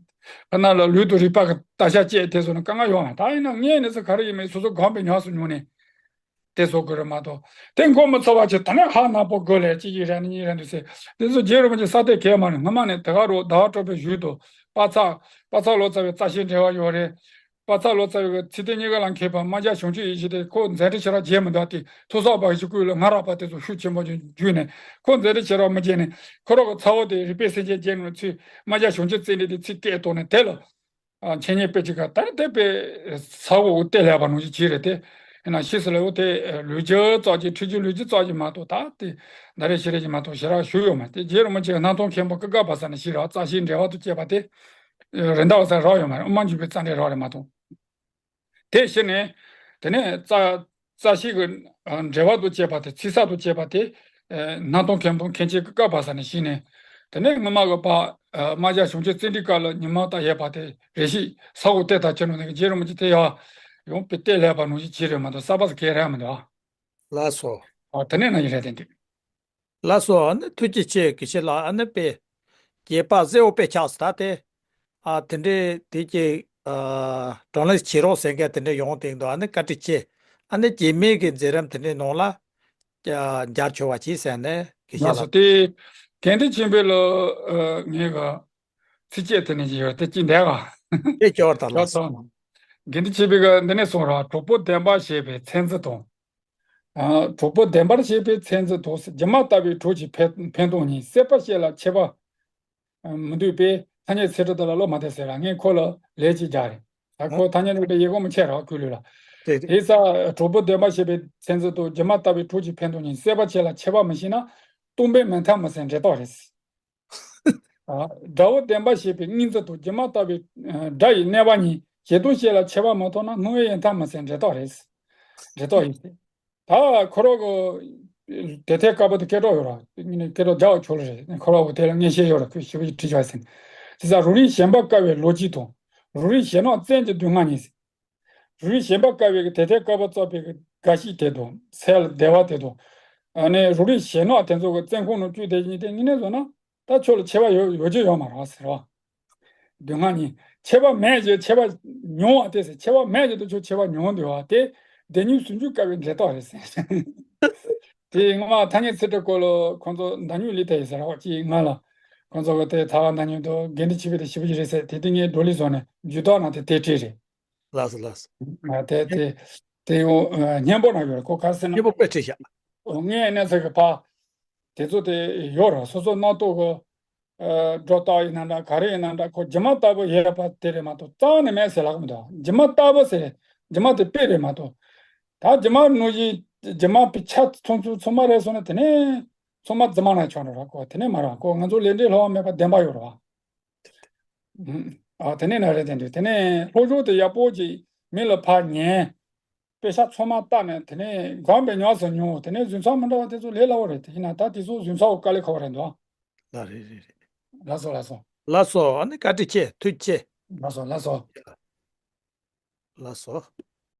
ན་ལ་ལུས་དང་རིག་པ་གི་བརྟག་བྱ་བཅས་དེ་ཚོ་ནི་དཀའ་ངལ་ཡོད་མ་རེད། ད་ཡིན་ན་ངས་ནི་ཚོ་ག་རེ་ཡིན་མིན་སོ་སོ་གོམས་པའི་ཉམས་སུ་མྱོང་ནས་དེ་བཟོ་དགོས་རེད་མ་གཏོགས། དེ་མགོ་མི་ཚོས་པ་བྱས་ད་ནི་ཧ་ནག་པོ་དགོས་ལས་གཅིག་གིས་རེད་ནི་གཉིས་རེད་འདུག་ཟེར། དེ་ཚོ་རྗེ་རིན་པོ་ཆེ་ས་དེ་གས་མ་རེད། སྔ་མ་ནས་དེ་ག་རུ་ཟླ་བ་གྲགས་པའི་བཞུགས་དང་པ་ཚ་པ་ཚ་ལོ་ཙཱ་བའི་རྩ་ཤེའི་འགྲེལ་པ་ཡོད་རེད། པ་ཚ་ལོ་ཙཱ་བའི་གི་ཚིག་དོན་གཉིས་ཀ་ལ་མཁས་པ་རྨ་བྱ་བྱང་ཆུབ་ཡེ་ཤེས་དེ་ཁོ་མཛད་འཕྲིན་ཞེ་དྲག་རྒྱས་མི་འདུག་སྟེ། ཐོས་བསམ་པ་ཞིག་སྐུལ་ལ་སྔ་རབས་པ་དེ་ཚོ་ཤུགས་ཆེན་པོ་བརྒྱུད་ནས་ཁོ་མཛད་འཕྲིན་ཞེ་དྲག་མི་རྒྱས་ནས། ཁོ་རང་གི་ཚ་བོ་དེ་རིག་པའི་སེམས་ཅན་རྒྱལ་ནས་ཚུར་རྨ་བྱ་བྱང་ཆུབ་རྩེ་གྲས་དེ་ཚིག་སྐད་བཏང་ནས་དེ་ལ། ཨ། འཆད་ཉན་སྤེལ་ཅིག་ག་ད་ནི་དེ་པའི་ས་འོག་གཏད་ལས་པ་ནང་བཞིན་བྱས་རེད་དེ། ཡིན་ན་ཕྱིས་སུ་ལ་འོ་དེ་ལུས་རྒྱུ་ཙག་ཅིག་ཁྲིད་རྒྱུ་ལུས་རྒྱུ་ཙག་ཅིག་མ་གཏོགས། ད་དེ་ད་རེས་ཤེས་རེ་ཅིག་མ་གཏོགས་ཞེ་དྲག་ཞུ་ཡོད་མ་རེད། རྗེ་རིན་པོ་ཆེ་གི་སྣང་སྟོང་མཁན་པོ་ཀི་ཀ་བ་ས་ནས་ཞིག་རག། རྩ་ཤེའི་འགྲེལ་པ་དུ་བཅས་པ་དེ་རིན་ཐང་ས་རག་ཡོད་མ་རེད། དབུ་མ་འཇུག་པའི་རྩ་འགྲེལ་རག་རེད་མ་གཏོགས། དེ་ཕྱིར་ནས་དེ་ནས་རྩ་རྩ་ཤེ་གི་ཨ་འགྲེལ་པ་དང་བཅས་པ་དེ། ཚིག་གསལ་དང་བཅས་པ་དེ། ཨ་སྣང་སྟོང་མཁན་པོ་མཁན་ཆེན་ཀི་ཀ་བ་ས་ནས་ཤེས་ནས། དེ་ནས་སྔོན་མ་གི་པ་ཨ་རྨ་བྱ་བྱང་ཆུབ་རྩེ་གྲས་སྐབས་ལ་ཉི་མ་ལྟར་ཡོད་པ་དེ་རེ་ཞིག་ས་འོག་གཏད་ད་ཕྱིན་ནོ་ནས་རྗེ་རིན་པོ་ཆེ་དེ་ཡང་ཡང་པའི་གཏད་ལས་པ་ནང་བཞིན་བྱས་རེད་མ་གཏོགས་གསར་པ་ཟེར་གང་རེད་མི་འདུག། ལགས་སོ། ཨ་དེ་ནས་ན་ཡིན་རེད་དེ་འདུག། ལགས་སོ། ཨ་ནི་ཐུགས་རྗེ་ཆེ། དགེ་བཤེས་ལགས། ཨ་ནི་དཔེ་རྒྱས་པ་གསལ་བོ་དཔེ་ཆགས་སོང་ད་དེ། ཨ་དེ་འདྲའི་དེ་གྱི་ཨ་གྲངས་ལས་བྱེད་རོགས་ཟེར་མཁན་དེ་འདྲ་ཡོང་དེ་འདུག། ཨ་ནི་བཀའ་དྲིན་ཆེ། ཨ་ནི་རྗེས་མའི་གི་མཛད་རིམ་དེ་འདྲའི་ནང་ལ་ཨ་མཇལ་ཆོག་པ་གྱིས་ཟེར་ནས་དགེ་བཤེས་ལགས་སོ། ལགས། དེ་དགེ་འདུན་ཆོས་འཕེལ་ལ་ཨ་ངས་ག་ཚིགས་བཅད་དེ་ནས་ཡོད་དེ་ཅི་འདྲ་ག་དེ་སྐྱོར་དང་། ལགས་སོ། དགེ་འདུན་ཆོས་འཕེལ་ག་འདི་ནས་གསུངས་ར། གྲོགས་པོ་བདེན་པ་ཞེས་པའི་མཚན་རྩི་དང་། ཨ་གྲོགས་པོ་བདེན་པར་ཞེས་པའི་མཚན་རྩི་དང་། སྒྱུ་མ་ལྟ་བུའི་གྲོགས་ཀྱི་ཕན་ཕན་སྟོང་ཉིད། སྲེད་པ་བཤད་ལ་ཆད་པ་མི་འདུག་པས། ཐ་སྙད་ཚིག་གྲོགས་དེ་ལ་བློ་མ་གཏད་ཟེར་ར། ངས་ཁོ་ལ་ལན་ཅིག་རྒྱག་རེད། ད་ཁོ་ཐ་སྙད་རིག་པའི་ཡིག་གོ་མི་ཆེ་ར་ཁུ་ལུས་ལ། དེ་དེ་ཡིན་ཙང་གྲོགས་པོ་བདེན་པར་ཞེས་པའི་མཚན་རྩི་དང་། སྒྱུ་མ་ལྟ་བུའི་གྲོགས་ཀྱི་ཕན་སྟོང་ཉིད། སྲེད་པ་བཤད་ལ་ཆད་པ་མི་ཤེས་ན། སྟོང་པའི་མིང་མཐའ་མི་ཟད་འབྲས་རྟོགས་རེད། ཨ་དགྲ་བོ་བདེན་པར་ཞེས་པའི་གཉིས་འཛིན་དང་། སྒྱུ་མ་ལྟ་བུའི་ཨ་དགྲ་ཡི་གནས་པ་ཉིད། བྱས་སྟོང་བཤད་ལ་ཆད་པ་མ་མཐོང་ན། སྣང་བའི་ཡུལ་མཐའ་མི་ཟད་འབྲས་རྟོགས་རེད། འབྲས་རྟོགས་ཡིན། ད་ཁོ་རང་གི་དེ་ཐད་དཀར་པོ་དེ་སྐད་གྲགས་ཡོད་ར། སྐད་གྲགས་རྒྱ་བ་ཆོག་ལ་རེད། ཁོ་རང་གི་དེ་ལ་ངས་བཤད་ཡོད་ར། ཁོས་ཞིབ་པོ་ཅིག་བྲིས་བཞག་ཟིན། དེ་ཙང་རང་རིག་ཞེན་པ་དཀར་བའི་ལོ་རྒྱུས་དང་། རང་རིག་ཞེན་ནག་བཙན་གྱི་སྡུག་བསྔལ་ཉིད། རང་རིག་ཞེན་པ་དཀར་བའི་གི་དེ་ཐད་དཀར་པོ་བརྩམས་པའི་གི་དགའ་སྐྱིད་དེ་དང་། ཚེ་ལ་བདེ་བ་དེ་དང་། ཨ་ནི་རང་རིག་ཞེན་ནག་དེ་ཚོ་གི་བཙན་ཁང་ནང་བཅུག་དེ་ཉིད་དེ་དངོས་གནས་བཟོ་ན། ད་ཁྱོད་ལ་ཆད་པ་ཡོད་ཡོད་རྒྱུ་ཡོད་མ་རེད་ཟེར་བ། སྡུག་བསྔལ་ཉིད། ཆད་པ་མེད་ཅེས་ཆད་པ་མྱོང་བ་དེ་ཟེར། ཆད་པ་མེད་ཅེས་དུ་ཁྱོད་ཆད་པ་མྱོང་འདོད་པ་དེ། བདེན་གཉིས་ཟུང་འཇུག་དཀའ་བའི་འབྲས་རྟགས་རེད་ཟེར། དེ་སྔོན་མ་ཐ་སྙད་ཚིག་གྲོགས་སྐོར་ལ་ཁོང་ཚོ་མདའ་སྨྱུག་ལི་ཐེ་ཡི་ཟེར་བ་ཅིག་ང་ལ། ཁོང་ཚོ་གི་དེ་ཐ་བ་མདའ་སྨྱུག་དང་དགེ་འདུན་ཆོས་འཕེལ་དེ་ཞེ་པོ་ཅིག་རེད་ཟེར། དེ་དུས་ངས་བགྲོ་གླེང་བཟོས་ནས་ཇུས་གཏོགས་གནང་སྟེ་དེ་བྲིས་རེད། ལགས་སོ་ལགས་སོ། ང་དེ་དེ་དེ་ཡང་སྙན་པོ་ན་ཡོད་རེད། ཁོ་ག་ཟེར་ན། སྙན་པོ་དཔེ་བྲིས་ཤག། ངས་གནས་ཚུལ་གི་ཕ། དེ་ཚོ་དེ་ཡོད་ར། སོ་སོ་རྣམ་རྟོག་གི་ཨ་སྒྲོ་བཏགས་ཡིན་ན་འདྲ། ག་རེ་ཡིན་ན་འདྲ། ཁོ་སྒྱུ་མ་ལྟ་བུ་ཡོད་པ་དེ་རེད་མ་གཏོགས་རྩ་བ་ནས་མེད་ཟེར་ལབ་མི་འདུག། སྒྱུ་མ་ལྟ་བུ་ཟེར། སྒྱུ་མ་དེ་དཔེ་རེད་མ་གཏོགས། ད་སྒྱུ་མ་ནང་བཞིན་སྒྱུ་མ་པའི་ཆ་ཚང་ཚང་ཚང་མ་རེད་སོང་ན་དེ་ནས་ཚང་མ་རྫུན་མ་ན་ཆོག་འགྲོ་ར། ཁོ་དེ་ནས་མ་རེད། ཁོ་ང་ཚོ་ལས་འབྲས་སླུ་བ་མེད་པ་བདེན་པ་ཡོད་ར་བ། ཨ་དེ་ནས་ན་རེད། དེ་འདྲ་དེ་ནས་སློབ་སྦྱོང་དེ་ཡག་པོ་ཅིག་མི་ལ་ཕར་ཉན། དཔེ་ཆ་ཚང་མ་བལྟས་ནས་དེ་ནས་གོམས་པའི་ཉམས་སུ་མྱོང་། དེ་ནས་རྫུན་ཚང་མི་འདྲ་བ་དེ་ཚོ་ལས་སླ་བོ་རེད། དེ་ཡིན་ན་ད་དེ་ཚོ་རྫུན་ཚང་བོ་དཀའ་ལས་ཁག་པོ་རེད་འདུག། ལགས་རེད་རེད་རེད། ལགས་སོ་ལགས་སོ། ལགས་སོ། ཨ་ནི་བཀའ་དྲིན་ཆེ། ཐུགས་རྗེ་ཆེ། ལགས་སོ་ལགས་སོ། ལགས་སོ།